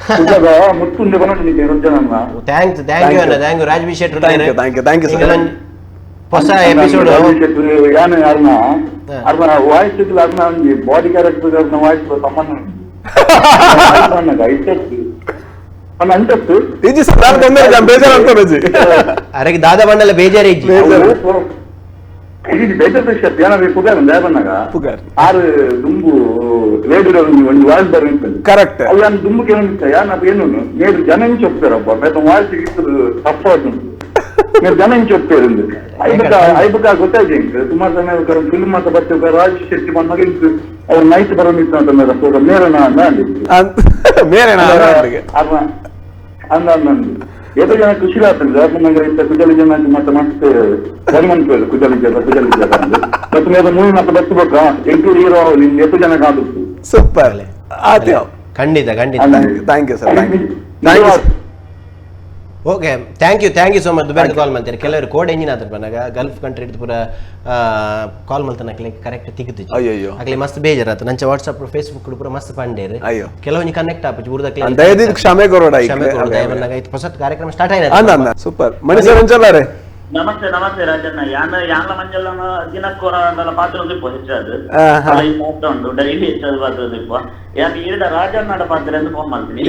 S4: ಕುಡ್ಲದ ಮುತ್ತುಂದೆ ಕೊನೊಲಿ ರಜ್ಜನನ್ನ
S1: thanks thank you ಅಣ್ಣ thank you Raj B Shetty
S2: Thank you, thank you, thank you, sir.
S1: ಹೊಸ ಎಪಿಸೋಡ್
S4: ಯಾನು ಅರ್ನ ಅರ್ನ ವಾಯ್ಸ್ ಇದ್ಲ ಅರ್ನ ಒಂಜಿ ಬಾಡಿ ಕ್ಯಾರೆಕ್ಟರ್ ಅರ್ನ ವಾಯ್ಸ್ ಸಂಬಂಧ ಇಷ್ಟತ್ತು ಅಂಟತ್ತು
S2: ಇಜ್ಜಿ ಸರ್ ನಾನು ತೊಂದರೆ ಇಲ್ಲ, ಬೇಜಾರು ಅನ್ಕೊಂಡು
S1: ಅರೆಗೆ ದಾದಾ ಬಂಡಲ ಬೇಜಾರೇ ಇಜ್ಜಿ
S4: ಇದು ಬೇಜಾರ್ ವಿಷಯ ಏನಾದ್ರು ಪುಗಾರ್ ದೇವನ್ನಾಗ
S2: ಪುಗಾರ್.
S4: ಆರು ದುಂಬು ರೇಡಿಯೋ ಒಂದು ವಾಯ್ಸ್ ಬರ ನಿಂತದ್ದು
S2: ಕರೆಕ್ಟ್
S4: ಅವು ಯಾನ್ ದುಂಬು ಕೇಳಿತ್ತ ಯಾನ್ ಅಪ್ಪ ಏನು ನೇರು ಜನ ಇಂಚ ಹೋಗ್ತಾರಪ್ಪ ಮತ್ತೆ ವಾಯ್ಸ್ ತಪ್ಪು ಉಂಟು ನೇರು ಜನ ಇಂಚ ಹೋಗ್ತಾರೆ ಐಬಕ ಐಬಕ ಗೊತ್ತಾಯ್ತು ಎಂಕ್ ಸುಮಾರು ಸಮಯ ಫಿಲ್ಮ್ ಮಾತ್ರ ಬರ್ತೀವಿ ರಾಜ್ ಶೆಟ್ಟಿ ಬಂದಾಗ ಇಂತು ಅವ್ರು ನೈಟ್ ಬರೋ ನಿಂತು ಅಂತ ಮೇರ ಮೇರನ ಅಂದ
S2: ಮೇರೇನ
S4: ಅಂದ ಅಂದ ಏತೋ ಜನ ಖುಷಿ ಆಗ್ತದೆ ನಗರ ಇತ್ತ ಕುಜಲಿ ಜನ ಮತ್ತೆ ಮತ್ತೆ ಸರಿ ಕುಜಲಿ ಜನ ಕುಜಲಿ ಜನ ಮತ್ತೆ ಮೇರೆ ಮೂವಿ ಮತ್ತೆ ಬರ್ತಬೇಕಾ ಎಂಟು ಹೀರೋ ಏತೋ ಜನ ಕಾದುತ್ತು
S2: ಸೂಪರ್ ಆತ್ಯ
S1: ಖಂಡಿತ ಖಂಡಿತ
S2: thank you sir thank you thank you
S1: okay thank you thank you so much ದುಬೈಡ್ ಕಾಲ್ ಮಾಡ್ತಾರೆ ಕೆಲವರು ಕೋಡ್ ಎಂಜಿನ್ ಆದ್ರೆ ಬಂದಾಗ ಗಲ್ಫ್ ಕಂಟ್ರಿ ಪೂರ ಕಾಲ್ ಮಲ್ತನ ಕರೆಕ್ಟ್ ತಿಗುದು
S2: ಅಯ್ಯಯ್ಯೋ.
S1: ಆಗಲಿ ಮಸ್ತ್ ಬೇಜಾರಾತು ನಂಚೆ ವಾಟ್ಸ್ಆಪ್ ಫೇಸ್ಬುಕ್ ಪೂರ ಮಸ್ತ್ ಪಂಡೇರು
S2: ಅಯ್ಯೋ.
S1: ಕೆಲವೊಂದು ಕನೆಕ್ಟ್ ಆಪುಜಿ ಊರ್ದ
S2: ದಯದಿದ್ದು ಕ್ಷಮೆ ಕೊರೋಡ
S1: ಕ್ಷಮೆ ಕೊಡು, ದಯಮನ್ನಾಗ ಇದು ಹೊಸ ಕಾರ್ಯಕ್ರಮ ಸ್ಟಾರ್ಟ್
S2: ಅಂದ
S1: ಆಯ್ತು
S2: ಅಂದ ಸೂಪರ್ ಮಣಿ ಸರ್ ಒಂಚಲ್ಲಾರೆ
S3: ನಮಸ್ತೆ ನಮಸ್ತೆ ರಾಜಣ್ಣ ಯಾನ ಯಾನ್ಲ ಮಂಜಲ್ಲನ ದಿನಕ್ಕೊರ ಪಾತ್ರ ದಿಪ್ಪ ಹೆಚ್ಚಾದ್
S2: ಆಹಾ.
S3: ಈ ಪಾತ್ರ ಉಂಟು ಡೈಲಿ ಹೆಚ್ಚಾದ ಪಾತ್ರ ದಿಪ್ಪ ಯಾನ್ ಈಡ ರಾಜಣ್ಣನ ಪಾತ್ರ ಎಂದು ಫೋನ್ ಮಾಡ್ತೀನಿ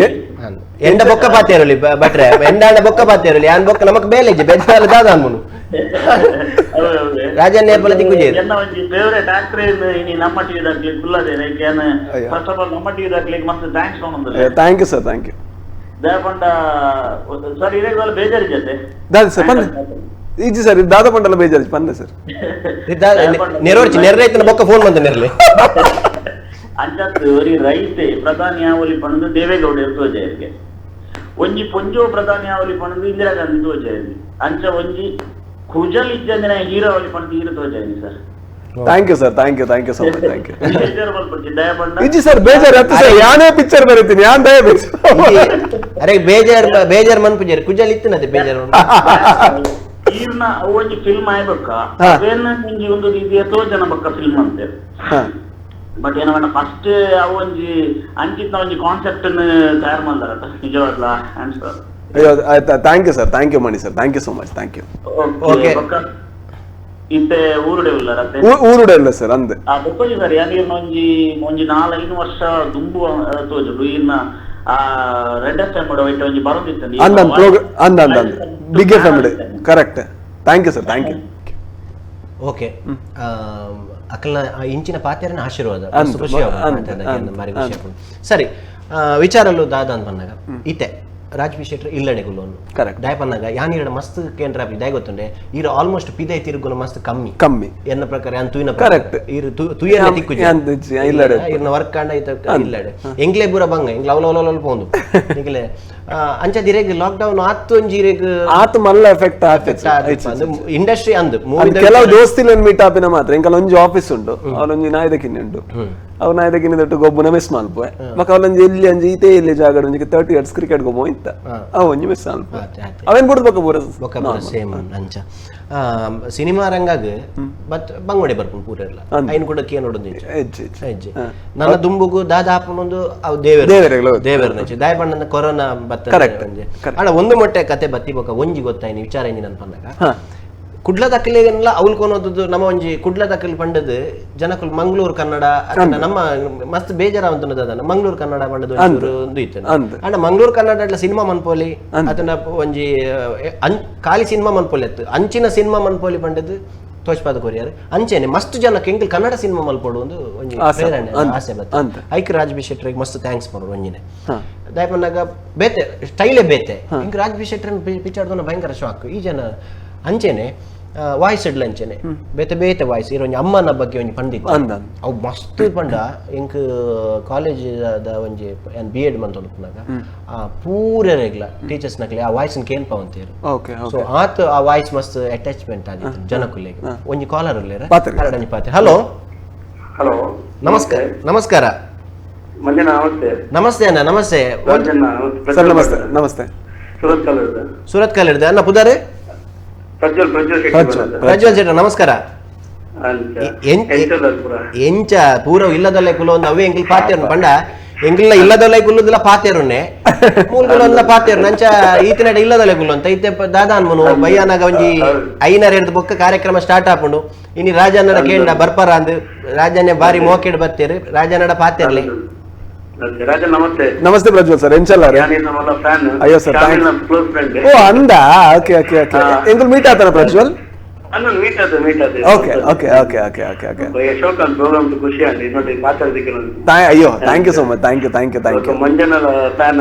S1: ಎಂಡ ಬೊಕ್ಕ ಪಾತೇರಲಿ ಬಟ್ರೆ ಎಂಡಾಂಡ ಬೊಕ್ಕ ಪಾತೇರಲಿ ಯಾನ್ ಬೊಕ್ಕ ನಮಕ್ ಬೇಲೆಜ್ಜೆ ಬೆದ್ದಾಲ ದಾದ ಅನ್ಮುನು ರಾಜಣ್ಣ ಏಪಲ ದಿಗ್ಗುಜೇರು.
S3: ಎನ್ನ ಒಂಜಿ ಫೇವರೇಟ್ ಆಕ್ಟರ್ ಇನಿ ನಮ್ಮ ಟಿವಿ ದಾಕ್ಲಿಕ್ಕೆ ಕುಲ್ಲದೇನೆ ಯಾನ್
S2: ಅಯ್ಯೋ.
S3: First of all ನಮ್ಮ ಟಿವಿ ದಾಕ್ಲಿಕ್ಕೆ ಮತ್ತೆ thanks phone
S2: thank you sir thank you
S3: ದಯಪಂಡ sir ಇದೇ ಬೇಜಾರಿ ಜೊತೆ
S2: ದಾದ ಸರ್ ಪನ್ನೆ ಇಜ್ಜಿ ಸರ್ ಇದು ದಾದ ಪಂಡಲ ಬೇಜಾರು ಪನ್ನೆ ಸರ್
S1: ನೆರವರ್ಚಿ ನೆರ್ರೈತನ ಬೊಕ್ಕ ಫೋನ್ ಬಂದ ನೆರ್ಲಿ
S3: ಅಂಚತ್ ಒರಿ ರೈತೆ ಪ್ರಧಾನಿ ಆವಲಿ ಪಣದು ದೇವೇಗೌಡರು ತೋಜೆಯರಿಗೆ ಒಂಜಿ ಪೊಂಜೋ ಪ್ರಧಾನಿ ಆವಲಿ ಪಣದು ಇಂದಿರಾ ಗಾಂಧಿ ತೋಜೆಯರಿಗೆ ಅಂಚ ಒಂಜಿ ಕುಜಲ್ ಇಜ್ಜಂದಿನ ಹೀರೋ ಅವಲಿ ಪಣದು ಹೀರೋ ತೋಜೆಯರಿ sir
S2: thank you sir thank you thank you so much thank you
S3: ಬೇಜಾರು ಮಲ್ಪಡ್ಚಿ ದಯಪಂಡ
S2: ಇಜ್ಜಿ ಸರ್ ಬೇಜಾರು ಹತ್ತು ಸರ್ ಯಾನೇ ಪಿಕ್ಚರ್ ಬರೀತೀನಿ ಯಾನ್ ದಯ ಬೇಕು
S1: ಅರೆ ಬೇಜಾರ್ ಬೇಜಾರ್ ಮನ್ಪುಜಾರಿ ಕುಜಲ್ ಇತ್ತಿನದೆ ಬೇಜಾರ್
S3: ಈರ್ನ ಒಂಜಿ ಫಿಲ್ಮ್ ಆಯ್ಬೇಕ ಅವೇನ ಒಂಜಿ ಒಂದು ಎತ್ತೋ ಜನ ಬಕ್ಕ ಫಿಲ್ಮ್ ಅಂತೆ. ಬಟ್ ಏನವನ್ನ ಫಸ್ಟ್ ಅವು ಒಂಜಿ ಅಂಚಿತ್ನ ಒಂಜಿ ಕಾನ್ಸೆಪ್ಟ್ ತಯಾರು ಮಾಡ್ದಾರಟ ನಿಜವಾಗ್ಲ ಆನ್ಸರ್.
S2: ಅಯ್ಯೋ thank you sir, thank you Mani sir, thank you so much, thank you.
S1: Okay
S3: ಇತ್ತೆ ಊರುಡೆ ಉಲ್ಲರತ್ತೆ?
S2: ಊರುಡೆ ಇಲ್ಲ ಸರ್ ಅಂದೆ.
S3: ಆ ಬೊಕ್ಕೊಂಜಿ ಸರ್ ಯಾನ್ ಈರ್ನ ಒಂಜಿ ಒಂಜಿ 4-5 ವರ್ಷ ದುಂಬು ತೋಜುಂಡು ಈರ್ನ ಆ red F M ಐಟ್ ಒಂಜಿ ಬರೋದಿತ್ತು
S2: ಅಂದ ಪ್ರೋಗ್ರಾಮ್ ಅಂದ ಅಂದ big F M correct. Thank you sir, thank you.
S1: Okay ಅಕಲ್ನ ಇಂಚಿನ ಪಾತೆರನ ಆಶೀರ್ವಾದ ಖುಷಿ ಭಾರಿ ಖುಷಿ. ಸರಿ ವಿಚಾರಲ್ಲೂ ದಾದ ಅಂತ ಬಂದಾಗ ಇತ್ತೆ ರಾಜ್ ಬಿ ಶೆಟ್ಟರ್ ಇಲ್ಲಡೆ ಗುಲ್ಲೋನು
S2: ಕರೆಕ್ಟ್
S1: ದಾಯಪನ್ನಾಗ ಯಾನ್ ಇರಡ ಮಸ್ತ್ ಕೇಂದ್ರ ದಾಯ ಗೊತ್ತುಂಡೆ ಈರು ಆಲ್ಮೋಸ್ಟ್ ಪಿದೈ ತಿರುಗುನ ಮಸ್ತ್ ಕಮ್ಮಿ
S2: ಕಮ್ಮಿ
S1: ಎನ್ನ ಪ್ರಕಾರ ಯಾನ್ ತುಯಿನ
S2: ಕರೆಕ್ಟ್
S1: ಈರು ತುಯನ ತಿಕ್ಕು
S2: ಇಲ್ಲಡೆ
S1: ಇರ್ನ ವರ್ಕ್ ಕಾಂಡ ಐತ ಇಲ್ಲಡೆ ಎಂಗ್ಲೆ ಪೂರ ಬಂಗ ಎಂಗ್ಲ ಅವಲ ಅವಲ ಅವಲ ಪೋಂದು ಎಂಗ್ಲೆ ಅಂಚ ದಿರೇಗ್ ಲಾಕ್ ಡೌನ್ ಆತು ಒಂಜಿ ಇರೆಗ್
S2: ಆತು ಮಲ್ಲ ಎಫೆಕ್ಟ್ ಆತು
S1: ಇಂಡಸ್ಟ್ರಿ ಅಂದ್
S2: ಕೆಲವು ದೋಸ್ತಿಲೆನ್ ಮೀಟ್ ಆಪಿನ ಮಾತ್ರ. ಎಂಕಲ್ ಒಂಜಿ ಆಫೀಸ್ ಉಂಡು, ಅವನೊಂಜಿ ನಾಯ್ದಕಿನ್ನಿ ಉಂಡು, ಅವ್ ನಾಯ್ದಕಿನ್ನಿ ದೊಟ್ಟು ಗೊಬ್ಬುನ ಮಿಸ್ ಮಲ್ಪುವೆ. ಮಕ್ಕ ಅವಲೊಂಜಿ ಎಲ್ಲಿ ಅಂಜಿ ಈತೆ ಎಲ್ಲಿ ಜಾಗ ಒಂಜಿ 30 years cricket ಗೊಬ್ಬು ಇತ್ತ ಅವ್ ಒಂಜಿ ಮಿಸ್ ಮಲ್ಪುವೆ. ಅವೇನ್ ಬಿಡುದು ಬೊಕ್ಕ ಪೂರ
S1: ಬೊಕ್ಕ ಸೇಮ್ ಅಂಚ ಸಿನಿಮಾ ರಂಗಾಗ ಬಟ್ ಬಂಗೋಡೆ ಬರ್ಪುಂಡು ಪೂರ ಇಲ್ಲ ಐನ್ ಕೂಡ ಕೇನ್ ನೋಡೋದು ಹೆಜ್ಜೆ ನನ್ನ ದುಂಬುಗು ದಾದ ಹಾಪುನೊಂದು ಅವು ದೇವೇರ್ ದೇವೇರ್ನಂಚೆ ದಾಯ ಬಣ್ಣದ ಕೊರೋನಾ ಬತ್ತ ಅಣ್ಣ ಒಂದು ಮೊಟ್ಟೆ ಕತೆ ಬತ್ತಿ ಬೊಕ್ಕ ಒಂಜಿ ಗೊತ್ತಾಯ್ನಿ ವಿಚಾರ ಇಂಜಿ ನನ್ ಪನ್ನಗ ಕುಡ್ಲ ದಕ್ಕಲಿಗೆಲ್ಲ ಅವಲ್ಕೊನೋದು ನಮ್ಮ ಒಂಜಿ ಕುಡ್ಲ ದಕ್ಕಲಿ ಪಂಡದು ಜನಕುಲ್ ಮಂಗಳೂರು ಕನ್ನಡ ನಮ್ಮ ಮಸ್ತ್ ಬೇಜಾರ ಮಂಗಳೂರು ಕನ್ನಡ ಪಂಡದು ಒಂದು ಇತ್ತು. ಅಂಡ ಮಂಗಳೂರು ಕನ್ನಡ ಸಿನಿಮಾ ಮನ್ಪೋಲಿ ಅದನ್ನ ಒಂಜಿ ಖಾಲಿ ಸಿನಿಮಾ ಮನ್ಪೋಲಿ ಅತ್ತು ಅಂಚಿನ ಸಿನಿಮಾ ಮನ್ಪೋಲಿ ಪಂಡದು ತೋಚ್ಪಾದ ಕೊರಿಯಾರು ಅಂಚೆನೆ ಮಸ್ತ್ ಜನಕ್ಕೆ ಎಂಕಲ್ ಕನ್ನಡ ಸಿನಿಮಾ ಮಲ್ಪೋಡು ಒಂದು ಒಂಜಿ ಪ್ರೇರಣೆ ಆಸೆ ಬತ್ತು. ಐಕ್ ರಾಜ್ ಬಿ ಶೆಟ್ಟರಿಗೆ ಮಸ್ತ್ thanks ಮಾಡೋರು ಒಂಜಿನೆ ದಾಯಪನ್ನಾಗ ಬೇತೆ ಸ್ಟೈಲೇ ಬೇತೆ ಇಂಕ್ ರಾಜ್ ಬಿ ಶೆಟ್ಟರ್ ಪಿಕ್ಚರ್ ಭಯಂಕರ ಶಾಕ್ ಈ ಜನ ಅಂಚೆನೆ ವಾಯ್ಸ್ ಇಡ್ಲ ಅಂಚೆನೆ ಬೇತೆ ಬೇತೆ ವಾಯ್ಸ್ ಇರೋ ಒಂಜಿ ಅಮ್ಮನ ಬಗ್ಗೆ ಒಂಜಿ ಪಂಡಿತ್ತು ಅವು ಮಸ್ತ್ ಪಂಡ ಎಂಕ್ ಕಾಲೇಜ್ ಒಂಜಿ ಬಿ ಎಡ್ ಮಂತೊಂದುಪ್ಪುನಾಗ ಆ ಪೂರೆಗ್ಲ ಟೀಚರ್ಸ್ ನಕ್ಲೆ ಆ ವಾಯ್ಸ್ ಕೇನ್ಪ ಅಂತೀರು. ಸೊ ಆತ ಆ ವಾಯ್ಸ್ ಮಸ್ತ್ ಅಟ್ಯಾಚ್ಮೆಂಟ್ ಆಗಿತ್ತು ಜನಕುಲೆಗ್. ಒಂಜಿ ಕಾಲರ್ ಉಲ್ಲೇರ ಒಂಜಿ ಪಾತೆ. ಹಲೋ
S4: ಹಲೋ
S1: ನಮಸ್ಕಾರ. ನಮಸ್ಕಾರ
S4: ನಮಸ್ತೆ.
S1: ನಮಸ್ತೆ ಅಣ್ಣ. ನಮಸ್ತೆ
S2: ಸರ್. ನಮಸ್ತೆ ನಮಸ್ತೆ.
S1: ಸೂರತ್ ಕಾಲ್ ಹಿಡ್ದೆ ಅಣ್ಣ ಪುದಾರೆ
S4: ಪ್ರಜ್ವಲ್
S1: ಪ್ರಜ್ವಲ್ ಶೆಟ್ಟಿ ನಮಸ್ಕಾರ. ಎಂಚ ಪೂರ ಇಲ್ಲದಲ್ಲೇ ಕುಲ ಒಂದು ಅವೇ ಎಂಗಿಲ್ ಪಾತೇರು ಪಂಡ ಎಂಗಿಲ್ಲ ಇಲ್ಲದಲ್ಲೇ ಕುಲ್ಲುದಿಲ್ಲ ಪಾತೇರುನ್ನೆ ಮೂಲ ಕುಲೊಂದ ಪಾತೇರು ನಂಚ ಈತನಡ ಇಲ್ಲದಲ್ಲೇ ಕುಲ್ಲು ಅಂತ ಇತ್ತೆ ದಾದಾ ಅನ್ಮನು ಬಯ್ಯಾನಾಗ ಒಂಜಿ 5 ಹಿಡ್ದು ಬೊಕ್ಕ ಕಾರ್ಯಕ್ರಮ ಸ್ಟಾರ್ಟ್ ಆಪುಂಡು. ಇನಿ ರಾಜನ್ನಡ ಕೇಂದ್ರ ಬರ್ಪರ ಅಂದ್ ರಾಜನ್ಯ ಬಾರಿ ಮೋಕೆಡ್ ಬತ್ತೇರು ರಾಜನ್ನಡ ಪಾತೇರ್ಲಿ.
S4: ನಮಸ್ತೆ.
S2: ನಮಸ್ತೆ ಪ್ರಜ್ವಲ್ ಸರ್. ಎಂಚಲ್ಲ ಅಯ್ಯೋ ಸರ್ ಓ ಅಂದ okay okay okay ಎಂಕುಲ್ meet ಆತನ Prajwal? Okay okay okay okay okay okay ಅಯ್ಯೋ thank you so much. Thank you thank you thank you.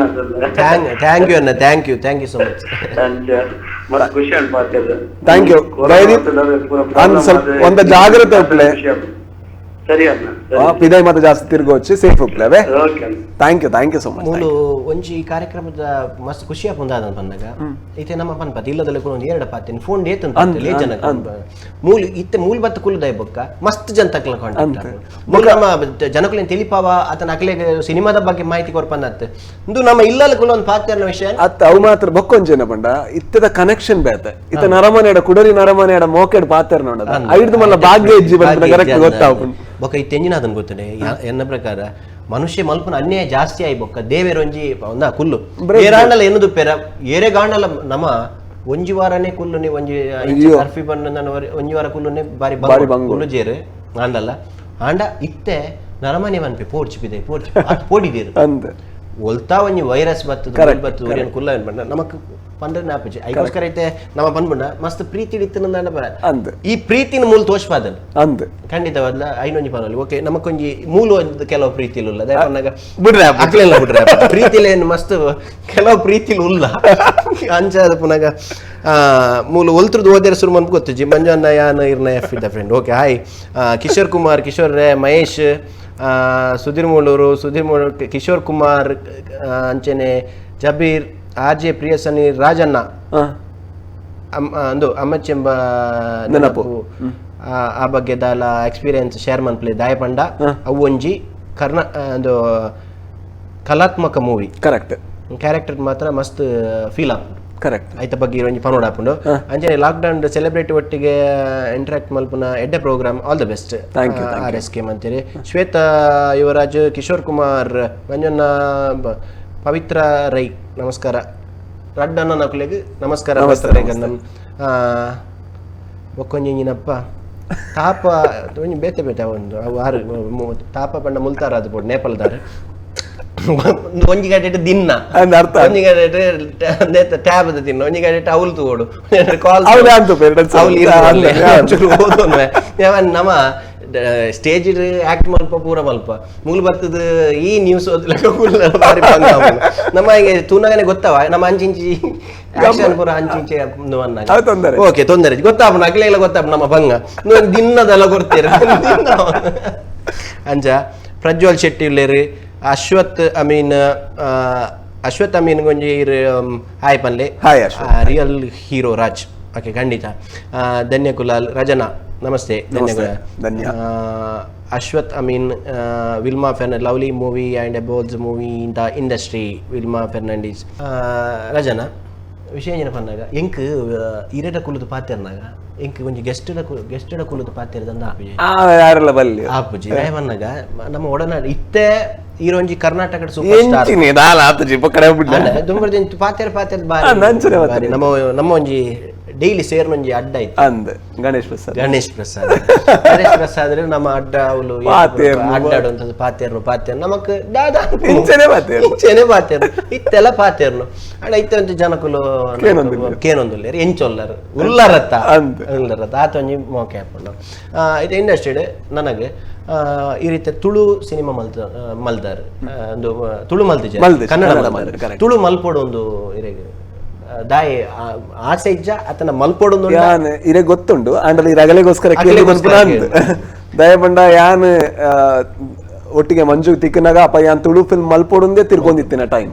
S1: Thank you ಅಣ್ಣ. Thank you thank you so much.
S2: Thank you. ಒಂದ ಜಾಗ್ರತೆ ಉಪ್ಲೆ
S4: ಸರಿ ಅಣ್ಣ.
S2: ಪಿದೈ ಮತ್ತೆ ಜಾಸ್ತಿ ತಿರ್ಗೋಚಿ safe ಉಪ್ಲೆ. Thank you thank you so much.
S1: ಮೂಲು ಒಂಜಿ ಈ ಕಾರ್ಯಕ್ರಮದ ಮಸ್ತ್ ಖುಷಿ ಆಪುಂಡು ಬಂದಾಗ ಇತ್ತೆ ನಮ್ಮ ಪನ್ಪತಿ ಇಲ್ಲದಲ್ಲ ಕೂಡ ಒಂದು ಎರಡು ಪಾತಿನ ಫೋನ್ ಏತಂತ ಜನ ಮೂಲು ಇತ್ತೆ ಮೂಲ ಬತ್ತ ಕುಲ್ಲುದಾಯ ಬೊಕ್ಕ ಮಸ್ತ್ ಜನ ತಕ್ಲ ಕಾಂಟ್ಯಾಕ್ಟ್ ಮೂಲ ನಮ್ಮ ಜನಕುಲೇನ್ ತಿಳಿಪಾವ ಆತನ ಅಕ್ಲೆ ಸಿನಿಮಾದ ಬಗ್ಗೆ ಮಾಹಿತಿ ಕೊರ್ಪಂದತ್ ಇಂದು ನಮ್ಮ ಇಲ್ಲಲ್ಲ ಕುಲ್ಲ ಒಂದು ಪಾತ್ರ ವಿಷಯ
S2: ಅತ್ತ ಅವು ಮಾತ್ರ ಬೊಕ್ಕೊಂಜೇನ ಪಂಡ ಇತ್ತದ ಕನೆಕ್ಷನ್ ಬೇತೆ ಇತ್ತ ನರಮನೆಡ ಕುಡರಿ ನರಮನೆಡ ಮೋಕೆಡ್ ಪಾತ್ರ ನೋಡದ ಐಡ್ದು ಮಲ್ಲ ಭಾಗ್ಯ ಹೆಜ್ಜಿ ಬಂದ ಕರೆಕ್ಟ್ ಗೊತ್ತಾಪುಂಡು.
S1: ಬೊಕ್ಕ ಇತ್ತೆ ಎಂಜಿನ ಅದನ್ನು ಗೊತ್ತುಂಡೆ ಎನ್ನ ಪ್ರಕಾರ ಮನುಷ್ಯ ಮಲ್ಪನ ಅನ್ಯಾಯ ಜಾಸ್ತಿ ಆಯಿ ಬೊಕ್ಕ ದೇವೇರೊಂಜಿ ಒಂದ ಕುಲ್ಲು ಏರಾಂಡಲ ಎನ್ನುದು ಪೆರ ಏರೆ ಗಾಂಡಲ ನಮ್ಮ ಒಂಜಿ ವಾರನೇ ಕುಲ್ಲುನೆ ಒಂಜಿ ಕರ್ಫ್ಯೂ ಬಂದ ಒಂಜಿ ವಾರ ಕುಲ್ಲುನೆ ಬಾರಿ ಬಾರಿ ಕುಲ್ಲು ಜೇರು ಆಂಡಲ್ಲ ಆಂಡ ಇತ್ತೆ ನರಮನೆ ಮನ್ಪೆ ಪೋರ್ಚ್ ಪಿದೆ ಪೋರ್ಚ್ ಪೋಡಿದೇರು ಒಲ್ತಾ ಒಂಜಿ ವೈರಸ್ ಬತ್ತದ ಬತ್ತದ ಒರಿಯನ್ ಕುಲ್ಲ ಏನ್ ನಮಕ್ ಪಂಡ್ರೆ ನಾಪುಜಿ ಐಕೋಸ್ಕರ ಐತೆ ನಮ್ಮ ಬಂದ್ಬಂಡ ಮಸ್ತ್ ಪ್ರೀತಿ ಹಿಡಿತನ ಬರ ಈ ಪ್ರೀತಿನ ಮೂಲ ತೋಷ್ಪಾದನ್
S2: ಅಂದ್
S1: ಖಂಡಿತವಾದ್ಲ ಐನೊಂಜಿ ಪನೊಲಿ ಓಕೆ ನಮಕೊಂಜಿ ಮೂಲ ಒಂದು ಕೆಲವು ಪ್ರೀತಿಲು ಉಲ್ಲ
S2: ಬಿಡ್ರೆ
S1: ಅಕ್ಲೆಲ್ಲ ಬಿಡ್ರೆ ಪ್ರೀತಿಲೇನು ಮಸ್ತ್ ಕೆಲವು ಪ್ರೀತಿಲು ಉಲ್ಲ ಅಂಚಾದ ಪುನಗ ಮೂಲ ಒಲ್ತ್ರದ್ದು ಓದೇರ ಸುರು ಮನ್ಪು ಗೊತ್ತು ಮಂಜಣ್ಣ ಯಾನ ಇರ್ನ ಎಫ್ ಇದ್ದ friend. Okay hi Kishore Kumar Kishore ರೇ ಮಹೇಶ್ ಸುಧೀರ್ ಮೂಳೂರು ಸುಧೀರ್ ಮೂಳೂರು ಕಿಶೋರ್ ಕುಮಾರ್ ಅಂಚನೆ ಜಬೀರ್ ಆರ್ ಜೆ ಪ್ರಿಯಸನಿ ರಾಜಣ್ಣ ಅಂದು ಅಮ್ಮಚ್ಚೆಂಬ ನೆನಪು ಆ ಬಗ್ಗೆ ದಾಲ ಎಕ್ಸ್ಪೀರಿಯನ್ಸ್ ಶೇರ್ ಮನ್ಪ್ಲೆ ದಾಯಪಂಡ ಅವು ಒಂಜಿ ಕರ್ನಾ ಒಂದು ಕಲಾತ್ಮಕ movie
S2: correct
S1: character ಮಾತ್ರ ಮಸ್ತ್ ಫೀಲ್ ಆಪುಂಡು.
S2: Correct
S1: ಐತ ಬಗ್ಗೆ ಒಂಜಿ ಪನೋಡ್ ಆಪುಂಡು ಅಂಚನೆ lock down celebrity ಒಟ್ಟಿಗೆ ಇಂಟರಾಕ್ಟ್ ಮಲ್ಪುನ ಎಡ್ಡೆ programme all the best.
S2: Thank you,
S1: R S K ಮಂತೇರಿ Shweta Yuvraj Kishore Kumar Manjanna ಪವಿತ್ರ ರೈ ನಮಸ್ಕಾರ ರಡ್ಡಣ್ಣ ನಕುಲೆಗ್ ನಮಸ್ಕಾರ ಬೊಕ್ಕೊಂಜಿನಪ್ಪ ತಾಪ ಒಂಜಿ ಬೇತೆ ಬೇತೆ ಒಂದು ಅವು ಆರು ತಾಪ ಪಂಡ ಮುಲ್ತಾರ ಅದು ಬೋಡು ನೇಪಾಳದಾರು ಒಂಜಿ ಗಂಟೆ ದಿನ್ನ
S2: ಅರ್ಥ
S1: ಒಂಜಿ ಗಂಟೆ ಟ್ಯಾಬ್ ತಿನ್ನ ಒಂಜಿ ಗಂಟೆ ಅವಲು ತಗೋಡು ಕಾಲ್ ನಮ್ಮ ಸ್ಟೇಜ್ ಆಕ್ಟ್ ಮಲ್ಪ ಪೂರ ಮಲ್ಪ ಮೂಲ ಬರ್ತದ ಈ ನ್ಯೂಸ್ ಬಾರಿ ನಮ್ಮ ತೂನಗನೆ ಗೊತ್ತವ ನಮ್ಮ ಅಂಚಿಂಚಿ ಆಕ್ಷನ್ ಪೂರ ಅಂಚಿಂಚಿ ಓಕೆ ತೊಂದರೆ ಗೊತ್ತಾಪುನ ಅಗ್ಲೆಲ್ಲ ಗೊತ್ತಾಪ ನಮ್ಮ ಬಂಗ ದಿನ್ನದೆಲ್ಲ ಕೊಡ್ತೀರ ಅಂಚ ಪ್ರಜ್ವಲ್ ಶೆಟ್ಟಿ ಉಲ್ಲೇರು ಅಶ್ವಥ್ ಅಮೀನ್ ಅಶ್ವಥ್ ಅಮೀನ್ ಒಂಜಿ hi ಪನ್ಲೆ
S2: hi
S1: real hero Raj okay ಖಂಡಿತ ಧನ್ಯ ಕುಲಾಲ್ ರಜನಾ ನಮಸ್ತೆ
S2: ಧನ್ಯ
S1: Ashwath Amin Wilma Fernandes lovely movie and ಅಬೋಲ್ಸ್ movie in the industry Wilma Fernandes Rajana ವಿಷಯ ಏನಪ್ಪ ಅನ್ನಾಗ ಎಂಕ್ ಇರೇಟ ಕುಲದ ಪಾತೆರ್ನಾಗ ಎಂಕ್ ಒಂಜಿ ಗೆಸ್ಟಡ ಗೆಸ್ಟಡ ಕುಲದ ಪಾತೆರ್ದಂದ ಆಪುಜಿ
S2: ಯಾರೆಲ್ಲ ಬಲ್ಲಿ
S1: ಆಪುಜಿ ದಯಮನ್ನಾಗ ನಮ್ಮ ಒಡನಾಡ ಇತ್ತೆ ಈರೊಂಜಿ ಕರ್ನಾಟಕದ ಸೂಪರ್ ಸ್ಟಾರ್ ಪಾತೆರ್ ಪಾತೆರ್ ಬಾರಿ ನಮ್ಮ ನಮ್ಮ ಒಂಜಿ ಡೈಲಿ ಸೇರ್ನೊಂಜಿ ಅಡ್ಡ ಇತ್ತು
S2: ಅಂದ್ ಗಣೇಶ್ ಪ್ರಸಾದ್
S1: ಗಣೇಶ್ ಪ್ರಸಾದ್ ಗಣೇಶ್ ಪ್ರಸಾದ್ ನಮ್ಮ ಅಡ್ಡ ಅವಳು ಅಡ್ಡಾಡುವಂಥದ್ದು ಪಾತೇರ್ನು ಪಾತೇರ್ ನಮಕ್ ದಾದಾ
S2: ಇಂಚನೆ ಪಾತೇರ್
S1: ಇಂಚನೆ ಪಾತೇರ್ನು ಇತ್ತೆಲ್ಲ ಪಾತೇರ್ನು ಅಣ್ಣ ಇತ್ತೆ ಒಂಜಿ ಜನಕುಲು ಕೇನೊಂದುಲ್ಲೇರು ಎಂಚೊಲ್ಲರು ಉಲ್ಲರತ್ತ ಉಲ್ಲರತ್ತ ಆತ ಒಂಜಿ ಮೋಕೆ ಆಪುಂಡು ಇದು ಇಂಡಸ್ಟ್ರಿಡ್ ನನಗೆ ಈ ರೀತಿ ತುಳು ಸಿನಿಮಾ ಮಲ್ತ ಮಲ್ದಾರ್ ಒಂದು ತುಳು ಮಲ್ತಿಜ ಕನ್ನಡ ಮಲ್ದಾರ್ ತುಳು ಮಲ್ಪೋಡು ಒಂದು ಇರೆಗೆ ದಾಯಿ ಆಸೆ ಇಜ್ಜ ಆತನ ಮಲ್ಪೋಡು
S2: ಯಾನ್ ಇರೆ ಗೊತ್ತುಂಡು ಆಂಡಲ ಈ ರಗಲೆಗೋಸ್ಕರ ದಯಪಂಡ ಯಾನ್ ಒಟ್ಟಿಗೆ ಮಂಜು ತಿಕ್ಕನಾಗ ಅಪ್ಪ ಯಾನ್ ತುಳು ಫಿಲ್ಮ್ ಮಲ್ಪೋಡುಂದೇ ತಿರ್ಗೊಂದಿತ್ತಿನ ಟೈಮ್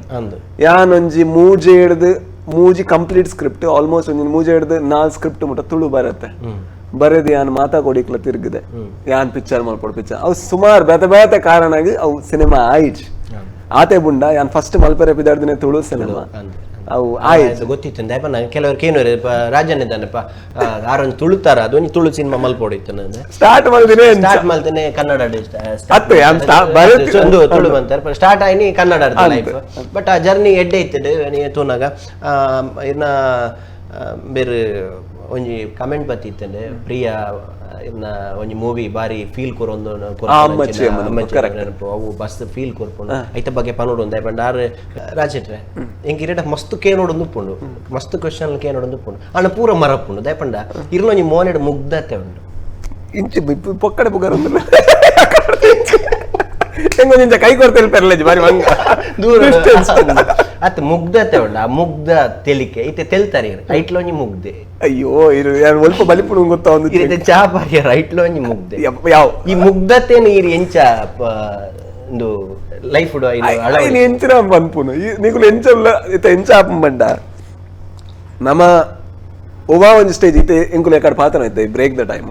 S2: ಯಾನ್ ಒಂಜಿ ಮೂಜೆ ಹಿಡ್ದು ಮೂಜಿ complete script almost ಒಂಜಿ ಮೂಜೆ ಹಿಡ್ದು 4 ಸ್ಕ್ರಿಪ್ಟ್ ಮುಟ್ಟ ತುಳು ಬರುತ್ತೆ ಬರೆದು ಯಾನ್ ಮಾತಾ ಕೊಡಿಕ್ಲ ತಿರ್ಗಿದೆ ಯಾನ್ ಪಿಕ್ಚರ್ ಮಲ್ಪೋಡು ಪಿಕ್ಚರ್ ಅವು ಸುಮಾರು ಬೇತೆ ಬೇತೆ ಕಾರಣ ಆಗಿ ಅವು ಸಿನಿಮಾ ಆಯ್ತು ಆತೆ ಬುಂಡ ಯಾನ್ ಫಸ್ಟ್ ಮಲ್ಪರೆ ಪಿದಾಡ್ದಿನ ತುಳು ಸಿನಿಮಾ ಅವು ಆಯ್ತು
S1: ಗೊತ್ತಿತ್ತು ದಯಪನ್ನ ಕೆಲವರು ಕೇನೋರು ರಾಜನ್ ಇದ್ದಾನಪ್ಪ ಆರೊಂದು ತುಳುತಾರ ಅದೊಂದು ತುಳು ಸಿನಿಮಾ ಮಲ್ಪೋಡು ಇತ್ತು ನಾನು
S2: ಸ್ಟಾರ್ಟ್ ಮಾಡಿದ್ರೆ
S1: ಸ್ಟಾರ್ಟ್ ಮಾಡ್ತೇನೆ ಕನ್ನಡ ಒಂದು ತುಳು ಬಂತಾರೆ ಸ್ಟಾರ್ಟ್ ಆಯ್ನಿ ಕನ್ನಡ ಲೈಫ್ ಬಟ್ ಆ ಜರ್ನಿ ಎಡ್ಡೆ ಇತ್ತು ತೂನಾಗ ಇನ್ನ ಬೇರೆ ಒಂಜಿ ಕಮೆಂಟ್ ಬತ್ತಿತ್ತಂಡೆ ಪ್ರಿಯಾ ಇನ್ನ ಒಂಜಿ ಮೂವಿ ಬಾರಿ ಫೀಲ್ ಕೊರೊಂದು ನೆನಪು ಅವು ಬಸ್ ಫೀಲ್ ಕೊರ್ಪುಂಡು ಐತ ಬಗ್ಗೆ ಪನೋಡು ಒಂದೇ ಪಂಡ ಆರ್ ರಾಜೆಟ್ರೆ ಎಂಕ್ ಇರೇಟ ಮಸ್ತ್ ಕೇನೋಡು ಉಪ್ಪುಂಡು ಮಸ್ತ್ ಕ್ವಶನ್ ಕೇನೋಡು ಉಪ್ಪುಂಡು ಅಣ್ಣ ಪೂರ ಮರಪುಂಡು ದಯಪಂಡ ಇರ್ಲೊಂಜಿ ಮೋನೆಡ್ ಮುಗ್ಧತೆ ಉಂಡು
S2: ಇಂಚಿ ಪೊಕ್ಕಡೆ ಪುಗರ್ ಹೆಂಗೊಂಜಿಂಚ ಕೈ ಕೊಡ್ತೇನೆ ಪೆರ್ಲೆಜ್ ಬಾರಿ ಮಂಗ
S1: ದೂರ ಅತ್ ಮುಗ್ಧತೆ ಉಂಡು ಆ ಮುಗ್ಧ ತೆಲಿಕೆ ಇತ್ತೆ ತೆಲ್ತಾರೆ ಐಟ್ಲೊಂಜಿ ಮುಗ್ಧೆ
S2: ಅಯ್ಯೋ ಇರು ಒಲ್ಪ ಬಲಿಪುಡು ಗೊತ್ತಾ ಒಂದು
S1: ಇರುತ್ತೆ ಚಾ ಬಾರಿಯರ್ ಐಟ್ಲೊಂಜಿ ಮುಗ್ಧೆ
S2: ಯಾವ
S1: ಈ ಮುಗ್ಧತೆನು ಇರು ಎಂಚ ಒಂದು ಲೈಫ್
S2: ಎಂಚಿನ ಪನ್ಪುನು ನಿಕುಲು ಎಂಚಲ್ಲ ಇತ್ತೆ ಎಂಚ ಆಪಂ ಬಂಡ ನಮ್ಮ ಒವಾ ಒಂಜಿ ಸ್ಟೇಜ್ ಇತ್ತೆ ಎಂಕುಲು ಎಕಡೆ ಪಾತ್ರ ಇತ್ತೆ break the time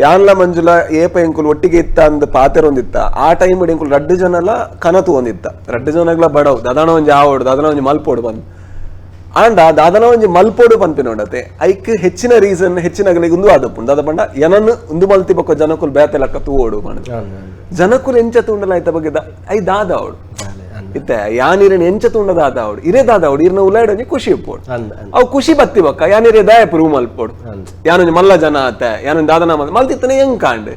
S2: ಯಾನ್ಲ ಮಂಜುಲ ಏಪ ಎಂಕುಲು ಒಟ್ಟಿಗೆ ಇತ್ತ ಅಂದ್ ಪಾತೆರ ಒಂದಿತ್ತ ಆ ಟೈಮ್ ಎಂಕುಲು ರಡ್ಡು ಜನಲ ಕನತು ಒಂದಿತ್ತ ರಡ್ಡು ಜನಗ್ಲ ಬಡವು ದಾದನ ಒಂಜಿ ಆವೋಡು ದಾದನ ಒಂಜಿ ಮಲ್ಪೋಡು ಬಂದ್ ಆಂಡ ದಾದನ ಒಂಜಿ ಮಲ್ಪೋಡು ಪನ್ಪಿನೋಡತೆ ಐಕ್ ಹೆಚ್ಚಿನ ರೀಸನ್ ಹೆಚ್ಚಿನ ಉಂದು ಆದಪ್ಪುಂಡು ದಾದ ಪಂಡ ಏನನ್ನು ಉಂದು ಮಲ್ತಿ ಬೊಕ್ಕ ಜನಕುಲು ಬೇತೆ ಲೆಕ್ಕ ತೂವೋಡು ಪಂಡ ಜನಕುಲು ಎಂಚ ತೂಂಡಲ ಐತ ಬಗ್ಗೆ I ದಾದ ಅವಡು ಇತ್ತೆ ಯಾನಿರನ್ ಎಂಚ ತೂಂಡ ದಾದ ಅವಡು ಇರೇ ದಾದ ಅವಡು ಇರ್ನ ಉಲಾಯ್ಡ್ ಒಂಜಿ ಖುಷಿ ಇಪ್ಪೋಡು ಅವು ಖುಷಿ ಬತ್ತಿ ಬೊಕ್ಕ ಯಾನಿರೇ ದಾಯ ಪ್ರೂವ್ ಮಲ್ಪೋಡು ಯಾನೊಂಜಿ ಮಲ್ಲ ಜನ ಆತೆ ಯಾನೊಂಜಿ ದಾದನ ಮಲ್ತಿತ್ತನೆ ಹೆಂಗ್ ಕಾಂಡ್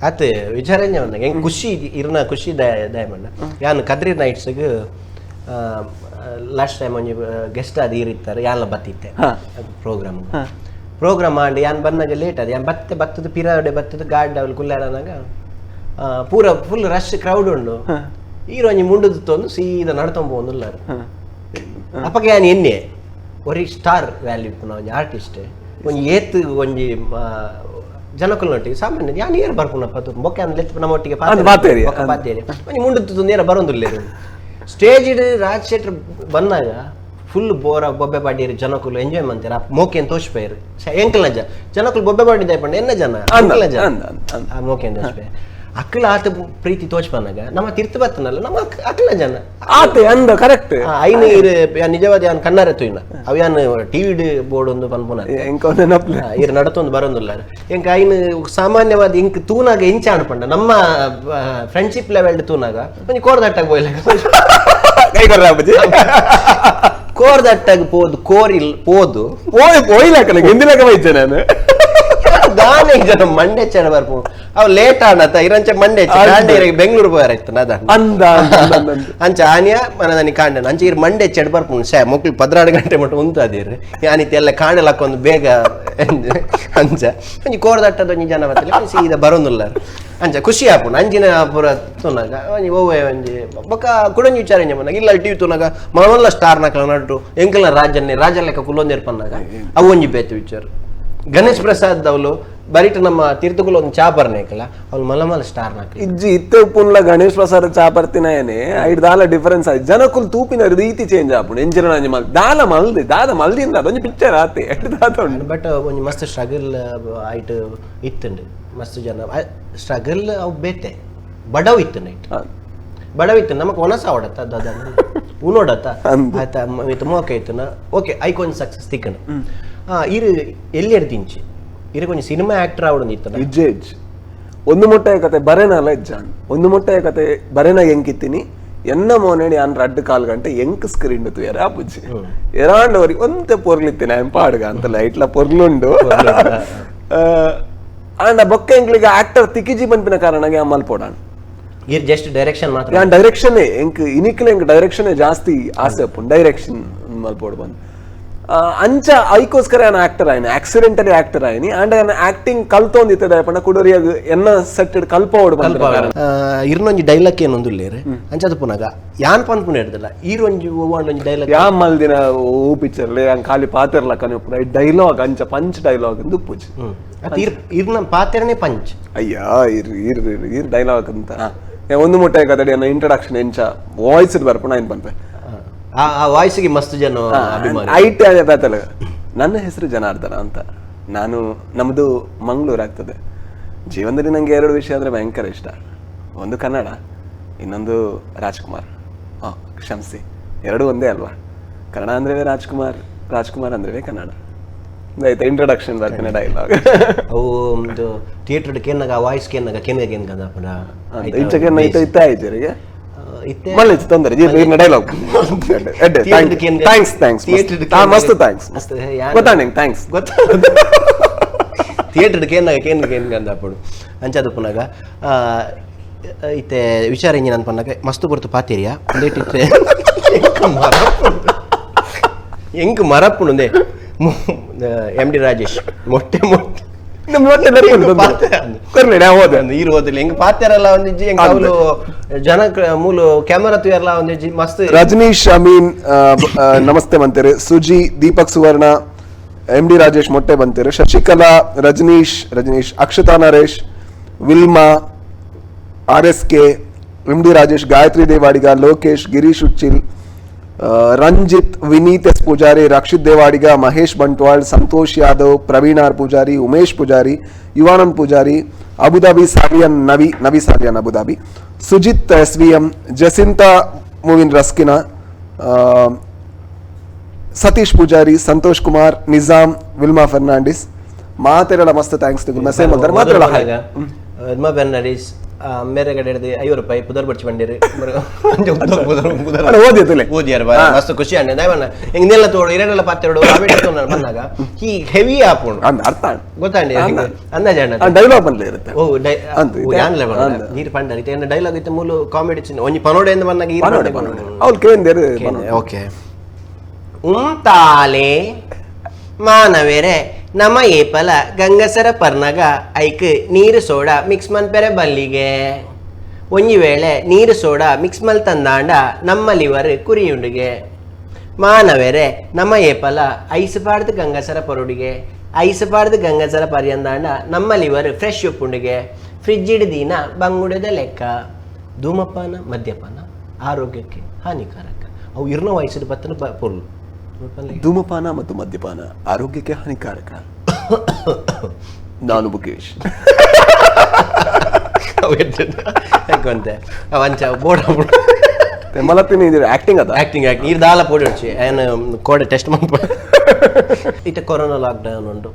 S1: ಆತೆ ವಿಚಾರನೆ ಹೆಂಗ್ ಖುಷಿ ಇರ್ನ ಖುಷಿ ದಯ ಮಂಡ ಯಾನ್ ಕದ್ರಿ ನೈಟ್ಸ್ಗ್ ಲಾಸ್ಟ್ ಟೈಮ್ ಒಂಜಿ ಗೆಸ್ಟ್ ಅದು ಇರಿತ್ತಾರೆ ಯಾನ್ಲ ಬತ್ತಿತ್ತೆ ಪ್ರೋಗ್ರಾಮ್ ಪ್ರೋಗ್ರಾಮ್ ಮಾಡಿ ಯಾನ್ ಬಂದಾಗ ಲೇಟ್ ಅದು ಯಾನ್ ಬತ್ತೆ ಬತ್ತದ ಪಿರಾಡೆ ಬತ್ತದ ಗಾಡ್ ಅವಳು ಕುಲ್ಲಾಡನಾಗ ಪೂರ full rush crowd ಉಂಡು ಈರು ಒಂಜಿ ಮುಂಡುದು ತೊಂದು ಸೀದಾ ನಡ್ತೊಂಬೋಂದುಲ್ಲಾರು ಅಪ್ಪಗೆ ಯಾನ್ ಎನ್ನೆ ಒರಿ ಸ್ಟಾರ್ ವ್ಯಾಲ್ಯೂ ಇಪ್ಪುನ ಒಂಜಿ ಆರ್ಟಿಸ್ಟ್ ಒಂಜಿ ಏತ್ ಒಂಜಿ ಜನಕುಲ್ನೊಟ್ಟಿಗೆ ಸಾಮಾನ್ಯ ಯಾನ್ ಏರ್ ಬರ್ಪುನಪ್ಪ ಬೊಕ್ಕೆ ಅಂದ್ ಲೆತ್ತು ನಮ್ಮ ಒಟ್ಟಿಗೆ ಪಾತೇರಿ ಒಂಜಿ ಮುಂಡುದು ತೊಂದು ಏರ ಬರೋಂದುಲ್ಲೇರು ಸ್ಟೇಜ್ ರಾಜ್ ಶೆಟ್ರ್ ಬಂದಾಗ ಫುಲ್ ಬೋರ ಬೊಬ್ಬೆ ಪಾಡಿಯರು ಜನಕುಲು ಎಂಜಾಯ್ ಮಾಡ್ತಾರೆ ಆ ಮೋಕೆನ್ ತೋಷ್ಪೇರು ಎಂಕಲ್ನ ಜನ ಜನಕುಲು ಬೊಬ್ಬೆ ಪಾಡಿದ್ದೆ ಪಂಡ ಎನ್ನ ಜನ ಎಂಕಲ್ನ ಜನ ಆ ಮೋಕೆನ್ ತೋಷ್ಪೇರು ಅಕ್ಲ ಆತ ಪ್ರೀತಿ ತೋಚ್ಪನ್ನಾಗ ನಮ್ಮ ತಿರ್ತು ಬತ್ತನಲ್ಲ ನಮ್ಮ ಅಕ್ಲ ಜನ
S2: ಆತೆ ಅಂದ ಕರೆಕ್ಟ್.
S1: ಐನು ಇರು ನಿಜವಾದ ಯಾನ್ ಕಣ್ಣಾರೆ ತೂಯಿನ ಅವು ಯಾನ್ ಟಿವಿ ಬೋರ್ಡ್ ಒಂದು ಪನ್ಪುನ
S2: ಎಂಕ ನೆನಪ್ಲೆ
S1: ಇರು ನಡತೊಂದು ಬರೋದಿಲ್ಲ. ಎಂಕ ಐನು ಸಾಮಾನ್ಯವಾದ ಇಂಕ್ ತೂನಾಗ ಇಂಚ ಅನ್ಪಂಡ ನಮ್ಮ ಫ್ರೆಂಡ್ಶಿಪ್ ಲೆವೆಲ್ ತೂನಾಗ ಒಂಜಿ ಕೋರ್ದಟ್ಟಾಗ ಬೋಯ್ಲ
S2: ಕೈ ಕೊರ್ರ ಅಪ್ಪಾಜಿ
S1: ಕೋರ್ದಟ್ಟಾಗ ಪೋದು ಕೋರಿಲ್ ಪೋದು
S2: ಓಯ್ ಪೋಯ್ಲಾಕನ ಗೆಂದಿಲಕ ಬೈಚೆ ನಾನು
S1: ದಾನೆ ಜನ ಮಂಡೆ ಚೆಡ ಬರ್ಪು ಅವ್ ಲೇಟ್ ಆಣತ ಇರಂಚ ಮಂಡೆ ಕಾಂಡೆ ಬೆಂಗಳೂರು ಪೋಯಾರ ಇತ್ತು ನದ
S2: ಅಂದ ಅಂದ, ಅಂದ, ಅಂದ.
S1: ಅಂಚ ಆನಿಯ ಮನದಾನಿ ಕಾಂಡನ ಅಂಚ ಇರ್ ಮಂಡೆ ಚೆಡ್ ಬರ್ಪು ಶೇ ಮೊಕ್ಲು 12 ಗಂಟೆ ಮಟ್ಟ ಉಂತಾದಿರ್ ಯಾನಿತ್ ಎಲ್ಲ ಕಾಂಡಲಕ್ಕೊಂದು ಬೇಗ ಅಂಚ ಒಂಜಿ ಕೋರ್ದಟ್ಟದ ಒಂಜಿ ಜನ ಬತ್ತಲೆ ಸೀದಾ ಬರೋದಿಲ್ಲ ಅಂಚ ಖುಷಿ ಆಪುಂಡು ಅಂಚಿನ ಪೂರ ತೂನಾಗ ಒಂಜಿ ಓವೆ ಒಂಜಿ ಬೊಕ್ಕ ಕುಡೊಂಜಿ ವಿಚಾರ ಎಂಜ ಪನ್ನಾಗ ಇಲ್ಲ ಟಿವಿ ತೂನಾಗ ಮಲ್ಲ ಸ್ಟಾರ್ ನಕಲ ನಡ್ರು ಎಂಕಲ್ನ ರಾಜನ್ನೇ ರಾಜ ಲೆಕ್ಕ ಕುಲ್ಲೊಂದಿರ್ಪನ್ನಾಗ ಅವು ಒಂಜಿ ಬೇತೆ ವಿಚಾರ. ಗಣೇಶ್ ಪ್ರಸಾದ್ ಅವಳು ಬರಿಟ ನಮ್ಮ ತೀರ್ಥಕುಲ ಒಂದು ಚಾ ಬರ್ನೇಕಲ್ಲ ಅವ್ಳು ಮಲ್ಲ ಮಲ್ಲ ಸ್ಟಾರ್ ನಾಕ
S2: ಇಜ್ಜಿ ಇತ್ತೆ ಉಪ್ಪುನ್ಲ ಗಣೇಶ್ ಪ್ರಸಾದ್ ಚಾ ಬರ್ತಿನಾಯನೆ ಐಡ್ ದಾಲ ಡಿಫರೆನ್ಸ್ ಆಯ್ತು ಜನಕುಲ್ ತೂಪಿನ ರೀತಿ ಚೇಂಜ್ ಆಪುಂಡು ಎಂಜಿನ ನಂಜಿ ಮಲ್ ದಾಲ ಮಲ್ದಿ ದಾದ ಮಲ್ದಿಂದ ಅದೊಂಜಿ ಪಿಕ್ಚರ್ ಆತೆ ಐಡ್ ದಾದ ಉಂಡು.
S1: ಬಟ್ ಒಂಜಿ ಮಸ್ತ್ ಸ್ಟ್ರಗಲ್ ಆಯ್ತು ಇತ್ತುಂಡು ಮಸ್ತ್ ಜನ ಸ್ಟ್ರಗಲ್ ಅವು ಬೇತೆ ಬಡವ್ ಇತ್ತು ನೈಟ್ ಬಡವ್ ಇತ್ತು ನಮಕ್ ಒನಸ ಅವಡತ್ತ ದಾದ ಉನೋಡತ್ತ ಆಯ್ತಾ ಇತ್ತು ಮೋಕೆ ಇತ್ತು ಓಕೆ ಐಕೊಂಜಿ ಸಕ್ಸಸ್ ತಿಕ್ಕಣ ಇರು ಎಲ್ಲಿ ಎಡ್ದಿಂಚಿ ಇರು ಕೊಂಚ ಸಿನಿಮಾ ಆಕ್ಟರ್ ಆವಡೊಂದು ಇತ್ತಲ್ಲ
S2: ಇಜ್ಜೆ ಇಜ್ಜಿ ಒಂದು ಮೊಟ್ಟೆಯ ಕತೆ ಬರೆನಲ್ಲ ಇಜ್ಜಾನ್ ಒಂದು ಮೊಟ್ಟೆಯ ಕತೆ ಬರೆನ ಎಂಕಿತ್ತೀನಿ ಎನ್ನ ಮೋನೇಡಿ ಯಾನ್ ರಡ್ಡು ಕಾಲು ಗಂಟೆ ಎಂಕ್ ಸ್ಕ್ರೀನ್ ತುಯರ ಆಪುಜಿ ಎರಾಂಡವರಿ ಒಂತೆ ಪೊರ್ಲಿತ್ತೀನಿ ಆಯ್ ಪಾಡ್ಗ ಅಂತಲ್ಲ ಐಟ್ಲ ಪೊರ್ಲುಂಡು ಆಂಡ ಬೊಕ್ಕ ಎಂಕ್ಲಿಗೆ ಆಕ್ಟರ್ ತಿಕ್ಕಿಜಿ ಪನ್ಪಿನ ಕಾರಣಗೆ ಅಮ್ಮಲ್ ಪೋಡಾನ್
S1: ಇರ್ ಜಸ್ಟ್ ಡೈರೆಕ್ಷನ್ ಮಾತ್ರ
S2: ಯಾನ್ ಡೈರೆಕ್ಷನ್ ಎಂಕ್ ಇನಿಕ್ಲೆ ಎಂಕ್ ಡೈರೆಕ್ಷನ್ ಜಾಸ್ತಿ ಆಸೆ ಅಪ್ಪುಂಡು ಡೈರೆಕ್ಷನ್ ಮಲ್ಪೋಡು ಬಂದು ಅಂಚ ಐಕೋಸ್ಕರ ಯಾನ್ ಆಕ್ಟರ್ ಆಯ್ನಿ ಆಕ್ಸಿಡೆಂಟಲಿ ಆಕ್ಟರ್ ಆಯ್ನಿ ಅಂಡ್ ಯಾನ್ ಆಕ್ಟಿಂಗ್ ಕಲ್ತೊಂದಿತ್ತೆ ಪಂಡ ಕುಡೋರಿಯಾಗ ಎನ್ನ ಸೆಟ್ ಕಲ್ಪೋಡು ಬಂದ
S1: ಇರ್ನೊಂಜಿ ಡೈಲಾಗ್ ಏನೊಂದುಲ್ಲೇರು ಅಂಚದ ಪುನಗ ಯಾನ್ ಪನ್ಪುನ ಹಿಡ್ದಲ್ಲ ಈರೊಂಜಿ ಒವ್ವಾಂಡೊಂಜಿ ಡೈಲಾಗ್
S2: ಯಾ ಮಲ್ದಿನ ಓ ಪಿಕ್ಚರ್ ಲೇ ಯಾನ್ ಖಾಲಿ ಪಾತೆರ್ಲಕ್ಕ ಡೈಲಾಗ್ ಅಂಚ ಪಂಚ್ ಡೈಲಾಗ್ ಅಂದ್ ಉಪ್ಪುಜಿ
S1: ಇರ್ನ ಪಾತೆರನೆ ಪಂಚ್
S2: ಅಯ್ಯ ಇರ್ ಇರ್ ಇರ್ ಇರ್ ಡೈಲಾಗ್ ಅಂತ ಒಂದು ಮೊಟ್ಟೆ ಕದಡಿ ಅನ್ನ ಇಂಟ್ರಡಕ್ಷನ್ ಎಂಚ ವಾಯ್ಸ್ ಬರ್ಪುಣ ಏನ್ ಪನ್ಪೆ
S1: ಆ ವಾಯ್ಸ್ಗೆ ಮಸ್ತ್ ಜನ ಅಭಿಮಾನಿ
S2: ಐಟ್ ಅದೇ ನನ್ನ ಹೆಸರು ಜನಾರ್ದನ ಅಂತ, ನಾನು ನಮ್ಮದು ಮಂಗಳೂರು ಆಗ್ತದೆ. ಜೀವನದಲ್ಲಿ ನನಗೆ ಎರಡು ವಿಷಯ ಅಂದರೆ ಭಯಂಕರ ಇಷ್ಟ, ಒಂದು ಕನ್ನಡ, ಇನ್ನೊಂದು ರಾಜ್ಕುಮಾರ್. ಕ್ಷಮಿಸಿ, ಎರಡೂ ಒಂದೇ ಅಲ್ವಾ? ಕನ್ನಡ ಅಂದ್ರೆ ರಾಜ್ಕುಮಾರ್, ರಾಜ್ಕುಮಾರ್ ಅಂದ್ರೆ ಕನ್ನಡ. ಆಯ್ತಾ ಇಂಟ್ರಡಕ್ಷನ್ ಬರ್ತೀನಿ ಡೈಲಾಗ್.
S1: ಅವು ಒಂದು ಥಿಯೇಟರ್ ಕೇನಾಗ ಆ ವಾಯ್ಸ್ ಕೇನಾಗ ಕೇನ್ಗ ಕೇನ್ಗ
S2: ಇಂಚ ಕೇನ ಇತ್ತ ಇತ್ತ ಆಯ್ತು ಮಳ್ಳಿ ತೊಂದರೆ dialogue. Thanks thanks ಮಸ್ತ್ thanks ಗೊತ್ತಾಂಡ್ thanks
S1: ಗೊತ್ತ ಥಿಯೇಟರ್ ಕೇನಾಗ ಕೇನ್ಗ ಕೇನ್ಗ ಅಂದప్పుడు ಅಂಚದ ಪುನಗ ಇತ್ತೆ ವಿಚಾರ ಇಂಜಿನ ಅನ್ಪನ್ನಾಗ ಮಸ್ತ್ ಪೊರ್ತು ಪಾತಿರಿಯಾ ಲೇಟ್ ಇತ್ತೆ ಎಂಕ್ ಮರಪ್ಪುಂಡೆ ಎಂ ಡಿ ರಾಜೇಶ್ ಮೊಟ್ಟೆ ಮೊಟ್ಟೆ ನೀರು ಹೋದಿಲ್ಲ ಹೆಂಗ್ ಪಾತ್ಯರಲ್ಲ ಒಂದಿಜ್ಜಿ ಹೆಂಗ್ ಅವಳು ಜನ ಮೂಲು ಕ್ಯಾಮರಾ ತುಯರ್ಲ ಒಂದಿಜ್ಜಿ ಮಸ್ತ್.
S2: ರಜನೀಶ್ ಅಮೀನ್ ನಮಸ್ತೆ ಬಂತೀರಿ, ಸುಜಿ, ದೀಪಕ್ ಸುವರ್ಣ, ಎಂ ಡಿ ರಾಜೇಶ್ ಮೊಟ್ಟೆ ಬಂತೀರಿ, Shashikala, Rajneesh Rajneesh, Akshata Naresh, Wilma, R S K, M D Rajesh, Gayatri Devadiga, Lokesh, Girish Uchil, Ranjith, Vineeth S Poojary, Rakshit Devadiga, Mahesh Bantwal, Santosh Yadav, Praveen R Poojary, Umesh Poojary, Yuvanand Poojary, Abu Dhabi Salian, Navi Navi Salian Abu Dhabi, Sujith S V M, Jacinta Muvin Raskina, Satish Poojary, Santosh Kumar, Nizam, Wilma Fernandes. ಮಾತೆರಳ ಮಸ್ತ್ thanks message ಮಾಡ್ತಾರೆ ಮಾತೆರಳ.
S1: Wilma Fernandes ಮೇರೆ ಕಡೆ ಹಿಡ್ದು 50 ರೂಪಾಯಿ ಪುದರ್ ಬಡ್ಚಿ ಬಂಡಿರಿ ಓದಿಯಾರ ಮಸ್ತ್ ಖುಷಿ ಅಂಡೆ ದಯವನ್ನ ಹಿಂಗೆಲ್ಲ ತೋಡು ಇರಡೆಲ್ಲ ಪಾತ್ರೆಡು ಬಂದಾಗ ಈ ಹೆವಿ ಆಪುಂಡು
S2: ಅರ್ಥ
S1: ಗೊತ್ತಾಂಡಿ ಅಂದಾಜ
S2: ಡೈಲಾಗ್ ಬಂದ್ಲೇ ಇರುತ್ತೆ.
S1: ಓ ಯಾನ್ಲೆ ನೀರು ಪಂಡರ್ ಇತ್ತೆ ಏನ ಡೈಲಾಗ್ ಇತ್ತೆ ಮೂಲು ಕಾಮಿಡಿ ಒಂಜಿ ಪನೋಡೆ ಎಂದು ಬಂದಾಗ
S2: ಅವ್ರು ಕೇಂದೇರು.
S1: ಓಕೆ ಉಂತಾಲೆ ಮಾನವೇರೆ ನಮ್ಮ ಏಪಲ ಗಂಗಸರ ಪರ್ನಗ ಐಕ್ ನೀರು ಸೋಡಾ ಮಿಕ್ಸ್ ಮನ್ಪೆರೆ ಬಲ್ಲಿಗೆ ಒಂಜಿ ವೇಳೆ ನೀರು ಸೋಡಾ ಮಿಕ್ಸ್ ಮಲ್ ತಂದಾಂಡ ನಮ್ಮ ಲಿವರ್ ಕುರಿಯುಂಡಿಗೆ ಮಾನವೆರೆ ನಮ್ಮ ಏಪಲ ಐಸ್ ಪಾಡ್ದು ಗಂಗಸರ ಪರುಡಿಗೆ ಐಸ್ ಪಾಡ್ದು ಗಂಗಸರ ಪರ್ಯಂದಾಂಡ ನಮ್ಮ ಲಿವರ್ ಫ್ರೆಶ್ ಉಪ್ಪುಂಡಿಗೆ ಫ್ರಿಜ್ ಹಿಡ್ದಿನ ಬಂಗುಡದ ಲೆಕ್ಕ. ಧೂಮಪಾನ ಮದ್ಯಪಾನ ಆರೋಗ್ಯಕ್ಕೆ ಹಾನಿಕಾರಕ. ಅವು ಇರ್ನ ವಯಸ್ಸಿನ ಪತ್ತನ ಪೊರ್ಲು.
S2: ಧೂಮಪಾನ ಮತ್ತು ಮದ್ಯಪಾನ ಆರೋಗ್ಯಕ್ಕೆ ಹಾನಿಕಾರಕ. ನಾನು ಮುಖೇಶ್.
S1: ಯಾಕಂತೆ ಅವಂಚ ಬೋಡ.
S2: ಮಲತ್ತಿನ ಇದು ಆಕ್ಟಿಂಗ್ ಅದ.
S1: ಆಕ್ಟಿಂಗ್ ಆಕ್ಟಿಂಗ್ ನೀರು ದಾಲ ಪೋಡಿ ಹೊಡ್ಚಿ ಏನು ಕೋಡೆ ಟೆಸ್ಟ್ ಮನ್ಪ. ಇತ್ತೆ ಕೊರೋನಾ ಲಾಕ್ಡೌನ್ ಉಂಡು.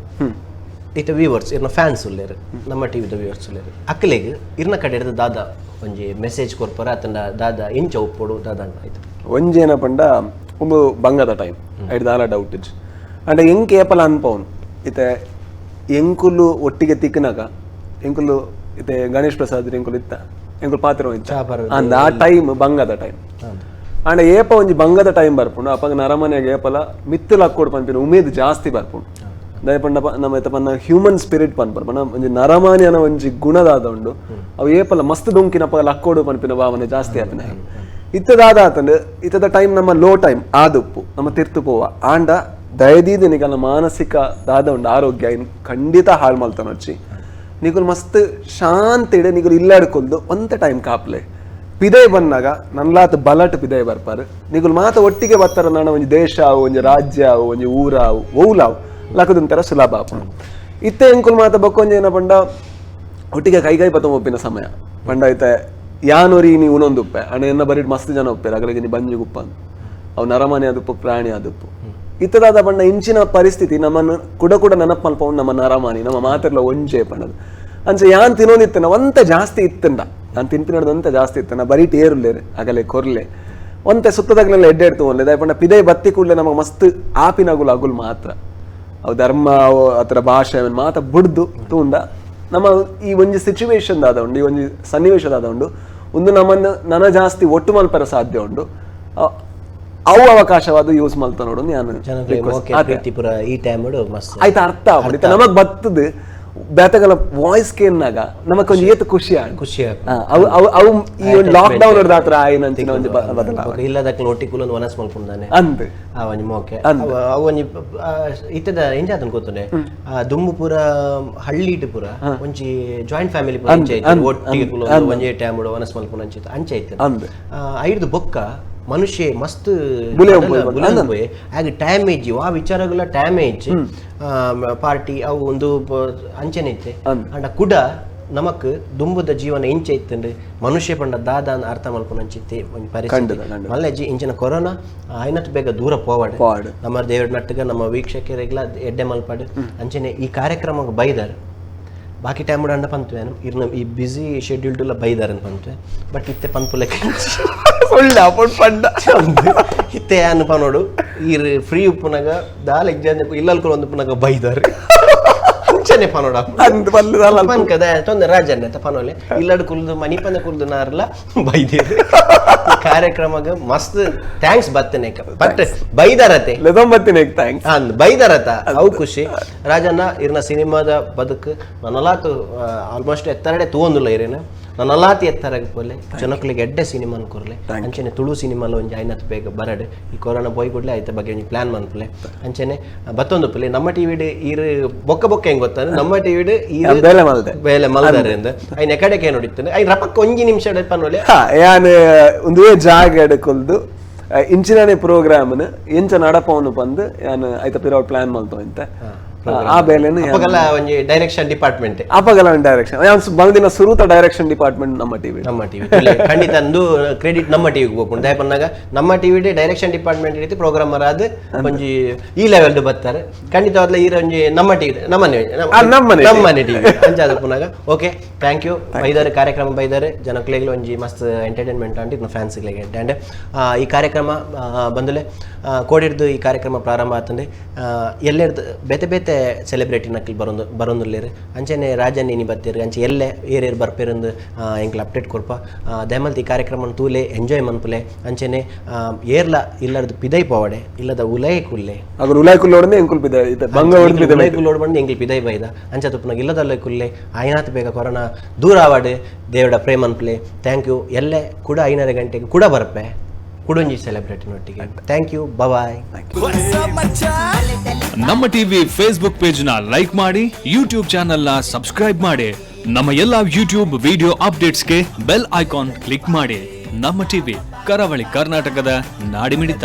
S1: ಇತ್ತೆ ವ್ಯೂವರ್ಸ್ ಇರ್ನ ಫ್ಯಾನ್ಸ್ ಉಲ್ಲೇರು, ನಮ್ಮ ಟಿವಿದ ವ್ಯೂವರ್ಸ್ ಉಲ್ಲೇರು. ಅಕ್ಕಲೆಗ್ ಇರ್ನ ಕಡೆ ಹಿಡ್ದು ದಾದಾ ಒಂಜಿ ಮೆಸೇಜ್ ಕೊರ್ಪರ ಅತಂಡ ದಾದಾ ಇಂಚ ಉಪ್ಪೊಡು ದಾದಾ ಆಯ್ತು.
S2: ಒಂಜಿ ಏನಪಂಡ ಒಂದು ಬಂಗದ ಟೈಮ್ ಐಡ್ ದಾಲ ಡೌಟ್ ಇಜ್ಜಿ. ಅಂಡ ಎಂಕ್ ಏಪಲ ಅನ್ಪವನು ಇತ್ತೆ ಎಂಕುಲು ಒಟ್ಟಿಗೆ ತಿಕ್ಕನಾಗ ಎಂಕುಲು ಇತ್ತೆ ಗಣೇಶ್ ಪ್ರಸಾದ್ ಎಂಕುಲು ಇತ್ತ ಎಂಕುಲು ಪಾತ್ರ ಇತ್ತ ಅಂದ ಆ ಟೈಮ್ ಬಂಗದ ಟೈಮ್. ಅಂಡ ಏಪ ಒಂಜಿ ಬಂಗದ ಟೈಮ್ ಬರ್ಪುಂಡು ಅಪಗ ನರಮನೆಗೆ ಏಪಲ ಮಿತ್ತುಲು ಹಾಕೋಡು ಪನ್ಪಿನ ಉಮೇದ್ ಜಾಸ್ತಿ ಬರ್ಪುಂಡು. ದಯಪಂಡ ನಮ್ಮ ಇತ್ತ ಪನ್ನ ಹ್ಯೂಮನ್ ಸ್ಪಿರಿಟ್ ಪನ್ಪರ್ ಪನ್ನ ಒಂಜಿ ನರಮಾನ್ಯನ ಒಂಜಿ ಗುಣದಾದ ಉಂಡು ಅವು ಏಪಲ ಮಸ್ತ್ ಡೊಂಕಿನಪ್ಪ ಲಕ್ಕೋಡು ಪನ್ಪಿನ ಭಾವನೆ ಜಾಸ್ತಿ ಆಪಿನ. ಇತ್ತದಾದ ಆತಂಡು ಇತ್ತದ ಟೈಮ್ ನಮ್ಮ ಲೋ ಟೈಮ್ ಆದುಪ್ಪು ನಮ್ಮ ತಿರ್ತು ಪೋವ. ಆಂಡ ದಯದೀದ ನಿಗಲ ಮಾನಸಿಕ ದಾದ ಉಂಡು ಆರೋಗ್ಯ ಇನ್ ಖಂಡಿತ ಹಾಳು ಮಲ್ತನೊಚ್ಚಿ. ನಿಗುಲು ಮಸ್ತ್ ಶಾಂತಿ ಇಡೆ ನಿಗುಲು ಇಲ್ಲಾಡ್ಕೊಲ್ದು ಒಂತ ಟೈಮ್ ಕಾಪ್ಲೆ ಪಿದೈ ಬಂದಾಗ ನನ್ಲಾತ್ ಬಲಟ್ ಪಿದೈ ಬರ್ಪಾರು. ನಿಗುಲು ಮಾತ ಒಟ್ಟಿಗೆ ಬರ್ತಾರ ನಾನ ಒಂಜಿ ದೇಶ ಅವು ಒಂಜಿ ರಾಜ್ಯ ಅವು ಒಂಜಿ ಊರಾವು ಓಲಾವು ಲಕದೊಂಥರ ಸುಲಭ ಆಪುಂಡು. ಇತ್ತೆ ಎಂಕುಲು ಮಾತ ಬೊಕ್ಕೊಂಜಿ ಏನ ಪಂಡ ಒಟ್ಟಿಗೆ ಕೈ ಕೈ ಪತ್ತ ಒಪ್ಪಿನ ಸಮಯ ಪಂಡ ಐತೆ ಯಾನೊರಿ ನೀ ಉನೊಂದುಪ್ಪೆ ಅಣ್ಣ ಎನ್ನ ಬರೀಟ್ ಮಸ್ತ್ ಜನ ಒಪ್ಪೇರು ಅಗಲಿಗೆ ನೀ ಬಂಜಿ ಗುಪ್ಪ ಅವು ನರಮಾನಿ ಆದುಪ್ಪು ಪ್ರಾಣಿ ಆದುಪ್ಪು. ಇತ್ತದಾದ ಬಣ್ಣ ಇಂಚಿನ ಪರಿಸ್ಥಿತಿ ನಮ್ಮನ್ನು ಕುಡ ಕೂಡ ನೆನಪು ಮಲ್ಪವು ನಮ್ಮ ನರಮಾನಿ ನಮ್ಮ ಮಾತಿರ್ಲ ಒಂಜೆ ಪಣ್ಣದು. ಅಂಚೆ ಯಾನ್ ತಿನ್ನೋದಿತ್ತನ ಒಂತ ಜಾಸ್ತಿ ಇತ್ತಂಡ ನಾನು ತಿನ್ಪಿನೋದು ಜಾಸ್ತಿ ಇತ್ತನ ಬರೀ ಟೇರುಲ್ಲೇರು ಅಗಲೆ ಕೊರ್ಲೆ ಒಂತೆ ಸುತ್ತದಾಗಲೆಲ್ಲ ಎಡ್ಡೆ ಒಲ್ಲೆ ದಾಯ ಪಂಡ ಪಿದೈ ಬತ್ತಿ ಕೂಡಲೇ ನಮಗೆ ಮಸ್ತ್ ಆಪಿನಗುಲು ಅಗುಲು ಮಾತ್ರ ಅವು ಧರ್ಮ ಅವು ಅದರ ಭಾಷೆ ಅವನ್ ಮಾತ ಬುಡ್ದು ತೂಂಡ ನಮ್ಮ ಈ ಒಂಜಿ ಸಿಚುವೇಶನ್ ದಾದ ಉಂಡು ಈ ಒಂಜಿ ಸನ್ನಿವೇಶ ದಾದ ಉಂಡು ಒಂದು ನಮ್ಮನ್ನು ನನ ಜಾಸ್ತಿ ಒಟ್ಟು ಮಲ್ಪರ ಸಾಧ್ಯ ಉಂಡು ಅವು ಅವಕಾಶವಾದ ಯೂಸ್ ಮಲ್ತ ನೋಡು. ನಾನು
S1: ಈ ಟೈಮ್ ಮಸ್ತ್
S2: ಆಯ್ತು ಅರ್ಥ ಆಗ್ಬಿಡಿ ನಮಗ್ ಬತ್ತದ ಬೇತಗಲ ವಾಯ್ಸ್ ಕೇನ್ನಾಗ ನಮಕ್ ಒಂಜಿ ಏತ್ ಖುಷಿ
S1: ಖುಷಿ
S2: ಅವು ಅವು ಈ ಒಂದು ಲಾಕ್ ಡೌನ್ ಆತ್ರ ಆಯ್ನಂಚಿನ ಒಂಜಿ ಬದಲಾವಣೆ
S1: ಇಲ್ಲದಕ್ಕೆ ಒಟ್ಟಿ ಕುಲೊಂದು ವನಸ್ ಮಲ್ಪುಂದಾನೆ
S2: ಅಂದ್
S1: ಆ ಒಂಜಿ ಮೋಕೆ ಅವು ಒಂಜಿ ಇತ್ತದ ಎಂಜ ಅದನ್ ಗೊತ್ತುಂಡೆ ಆ ದುಂಬು ಪೂರ ಹಳ್ಳಿಟ್ ಪೂರ ಒಂಜಿ ಜಾಯಿಂಟ್ ಫ್ಯಾಮಿಲಿ ಪೂರ ಅಂಚೆ ಐತೆ ಒಟ್ಟಿಗೆ ಕುಲೊಂದು ಒಂಜಿ ಟೈಮ್ ವನಸ್ ಮಲ್ಪುನ ಅಂಚೆ ಅಂಚೆ ಐತೆ ಐದು ಬೊಕ್ಕ ಮನುಷ್ಯ ಮಸ್ತ್ ಬುಲೆ ಆಗ ಟೈಮ್ ಇಜ್ಜಿ ವಾ ವಿಚಾರಗಳ ಟೈಮ್ ಇಜ್ಜಿ ಪಾರ್ಟಿ ಅವು ಒಂದು ಅಂಚನೆ ಇತ್ತೆ. ಅಂಡ ಕುಡ ನಮಕ್ ದುಂಬುದ ಜೀವನ ಇಂಚೆ ಇತ್ತಂದ್ರೆ ಮನುಷ್ಯ ಪಂಡ ದಾದ ಅರ್ಥ ಮಲ್ಪುನ ಅಂಚಿತ್ತೆ ಒಂಜಿ ಪರಿಸ್ಥಿತಿ ಮಲ್ಲೆಜ್ಜಿ ಇಂಚಿನ ಕೊರೋನಾ ಆಯ್ನತ್ ಬೇಗ ದೂರ ಪೋವಾಡು ನಮ್ಮ ದೇವ್ರ ನಟ್ಟಗ ನಮ್ಮ ವೀಕ್ಷಕರಿಗೆಲ್ಲ ಎಡ್ಡೆ ಮಲ್ಪಾಡು. ಅಂಚನೆ ಈ ಕಾರ್ಯಕ್ರಮಕ್ಕೆ ಬೈದಾರೆ ಬಾಕಿ ಟೈಮ್ ಅಂಡ ಪಂತ್ವೇನು ಇರ್ನ ಈ ಬ್ಯುಸಿ ಶೆಡ್ಯೂಲ್ಡ್ ಎಲ್ಲ ಬೈದಾರೆ ಅಂತ ಪಂತ್ವೆ ಬಟ್ ಇತ್ತೆ ಪನ್ಪುಲೆಕ್ಕ
S2: ಪಂಡ
S1: ಇತ್ತೆ ಅನ್ನ ಪನೋಡು ಈ ಫ್ರೀ ಉಪ್ಪುನಾಗ ದಾಲ್ ಎಕ್ಸಾಮ್ ಇಲ್ಲಲ್ಕೊಂಡು ಒಂದು ಉಪ್ಪುನಾಗ ಬೈದಾರೆ ಅಂಚನೆ ಪನೋಡ ಪನ್ಕದ ತೊಂದರೆ ರಾಜನ್ನೆ ಪನೋಲೆ ಇಲ್ಲಡ್ ಕುಲ್ದು ಮನಿಪಂದ ಕುಲ್ದು ನಾರಲ್ಲ ಬೈದೇರು. ಕಾರ್ಯಕ್ರಮಗ ಮಸ್ತ್ thanks ಬತ್ತನೆ ಬಟ್ ಬೈದಾರತೆ
S2: thanks
S1: ಬೈದಾರತ ಅವು ಖುಷಿ. ರಾಜಣ್ಣ ಇರ್ನ ಸಿನಿಮಾದ ಬದುಕು ನನ್ನಲಾತು ಆಲ್ಮೋಸ್ಟ್ ಎತ್ತರಡೆ ತೂವೊಂದುಲ್ಲ ಇರೇನು ನನ್ನಲಾತಿ ಎತ್ತರಾಗ ಪೋಲೆ ಜನಕ್ಲಿಗೆ ಎಡ್ಡೆ ಸಿನಿಮಾ ಕೊರ್ಲೆ ಅಂಚನೆ ತುಳು ಸಿನಿಮಾಲ ಒಂಜಿ ಐನತ್ ಬೇಗ ಬರಡು ಈ ಕೊರೋನಾ ಪೋಯ್ ಕೂಡಲೇ ಆಯ್ತ ಬಗ್ಗೆ ಒಂಜಿ ಪ್ಲಾನ್ ಮನ್ಪುಲೆ ಅಂಚನೆ ಬತ್ತೊಂದು ಪುಲೆ ನಮ್ಮ ಟಿವಿಡ್ ಈರು ಬೊಕ್ಕ ಬೊಕ್ಕ ಹೆಂಗ್ ಗೊತ್ತ ನಮ್ಮ ಟಿವಿಡ್ ಈರು
S2: ಬೇಲೆ ಮಲ್ದೆ
S1: ಬೇಲೆ ಮಲ್ದಾರೆ ಅಂದ್ ಐನ ಕಡೆಗೆ ನೋಡಿತ್ತು ಐನ್ ರಪಕ್ಕ ಒಂಜಿ ನಿಮಿಷ ಪನ್ನೋಲೆ
S2: ಯಾನ್ ಒಂದುವೇ ಜಾಗ ಎಡಕೊಲ್ದು ಇಂಚಿನಾನೆ ಪ್ರೋಗ್ರಾಮ್ ಎಂಚ ನಡಪವನು ಬಂದು ಯಾನ್ ಐತ ಪಿರೌಟ್ ಪ್ಲಾನ್ ಮಲ್ತೋ ಇಂತ ಆ ಬೇಲೆನು
S1: ಅಪಗಲ ಒಂಜಿ ಡೈರೆಕ್ಷನ್ ಡಿಪಾರ್ಟ್ಮೆಂಟ್
S2: ಅಪಗಲ ಒಂಜಿ ಡೈರೆಕ್ಷನ್ ಯಾನ್ ಬಂದಿನ ಸುರುತ ಡೈರೆಕ್ಷನ್ ಡಿಪಾರ್ಟ್ಮೆಂಟ್ ನಮ್ಮ ಟಿವಿ
S1: ನಮ್ಮ ಟಿವಿ ಖಂಡಿತ ಅಂದು ಕ್ರೆಡಿಟ್ ನಮ್ಮ ಟಿವಿಗೆ ಹೋಗ್ಕೊಂಡು ದಯಪನ್ನಾಗ ನಮ್ಮ TV direction department ರೀತಿ ಪ್ರೋಗ್ರಾಮರ್ ಆದ ಒಂಜಿ ಈ ಲೆವೆಲ್ ಬರ್ತಾರೆ ಖಂಡಿತವಾದ್ಲ ಈ ಒಂಜಿ ನಮ್ಮ ಟಿವಿ ನಮ್ಮನೆ ನಮ್ಮನೆ ಟಿವಿ ಅಂಚಾದ ಪುನಾಗ. Okay, thank you. ಬೈದಾರೆ ಕಾರ್ಯಕ್ರಮ ಬೈದಾರೆ ಜನಕ್ಲೆಗ್ಲ ಒಂಜಿ ಮಸ್ತ್ ಎಂಟರ್ಟೈನ್ಮೆಂಟ್ ಅಂಡ್ ಇನ್ನು ಫ್ಯಾನ್ಸ್ಗಳಿಗೆ ಆ್ಯಂಡ್ ಈ ಕಾರ್ಯಕ್ರಮ ಬಂದಲೆ ಕೋಡಿಡ್ದು ಈ ಕಾರ್ಯಕ್ರಮ ಪ್ರಾರಂಭ ಆತಂದೆ ಎಲ್ಲೆರ್ದು ಬೇತೆ ಬೇತೆ ಸೆಲೆಬ್ರಿಟಿ ನಕ್ಲಿ ಬರೊಂದು ಬರೊಂದುಲ್ಲೇರು ಅಂಚನೆ ರಾಜನ್ ಇನಿ ಬತ್ತೇರು ಅಂಚೆ ಎಲ್ಲೆ ಏರೇರು ಬರ್ಪೇರಂದು ಎಂಕ್ಲ ಅಪ್ಡೇಟ್ ಕೊರ್ಪ. ದಯಮಲ್ತಿ ಈ ಕಾರ್ಯಕ್ರಮ ತೂಲೆ ಎಂಜಾಯ್ ಮನ್ಪುಲೆ ಅಂಚನೆ ಏರ್ಲ ಇಲ್ಲರ್ದು ಪಿದೈ ಪೋವಡೆ ಇಲ್ಲದ ಉಲೈ ಕುಲ್ಲೆ
S2: ಅಗರ್ ಉಲೈ ಕುಲ್ಲೋಡನೆ ಎಂಕುಲ್ ಪಿದೈ ಬಂಗ
S1: ಉಲೈ ಕುಲ್ಲೋಡ್ ಬಂದು ಎಂಕ್ಲ ಪಿದೈ ಬೈದ ಅಂಚ ತುಪ್ಪನಾಗ ಇಲ್ಲದಲ್ಲೇ ಕುಲ್ಲೆ ಆಯ್ನಾತ್ ಬೇಗ ಕೊರೋನಾ ದೂರ ಆವಾಡೆ ದೇವಡ ಪ್ರೇಮ್ ಅನ್ಪ್ಲೆ. Thank you. ಎಲ್ಲೆ ಕೂಡ 5:30 ಗಂಟೆಗೆ ಕೂಡ ಬರ್ಪೆ ಕುಡೊಂಜಿ ಸೆಲೆಬ್ರಿಟಿ ನೊಟ್ಟಿಗೆ. Thank you, bye.
S5: ನಮ್ಮ TV Facebook page ನ ಲೈಕ್ ಮಾಡಿ, ಯೂಟ್ಯೂಬ್ ಚಾನೆಲ್ ನ ಸಬ್ಸ್ಕ್ರೈಬ್ ಮಾಡಿ, ನಮ್ಮ ಎಲ್ಲಾ ಯೂಟ್ಯೂಬ್ ವಿಡಿಯೋ ಅಪ್ಡೇಟ್ಸ್ಗೆ bell icon click ಮಾಡಿ. ನಮ್ಮ ಟಿವಿ ಕರಾವಳಿ ಕರ್ನಾಟಕದ ನಾಡಿಮಿಡಿತ.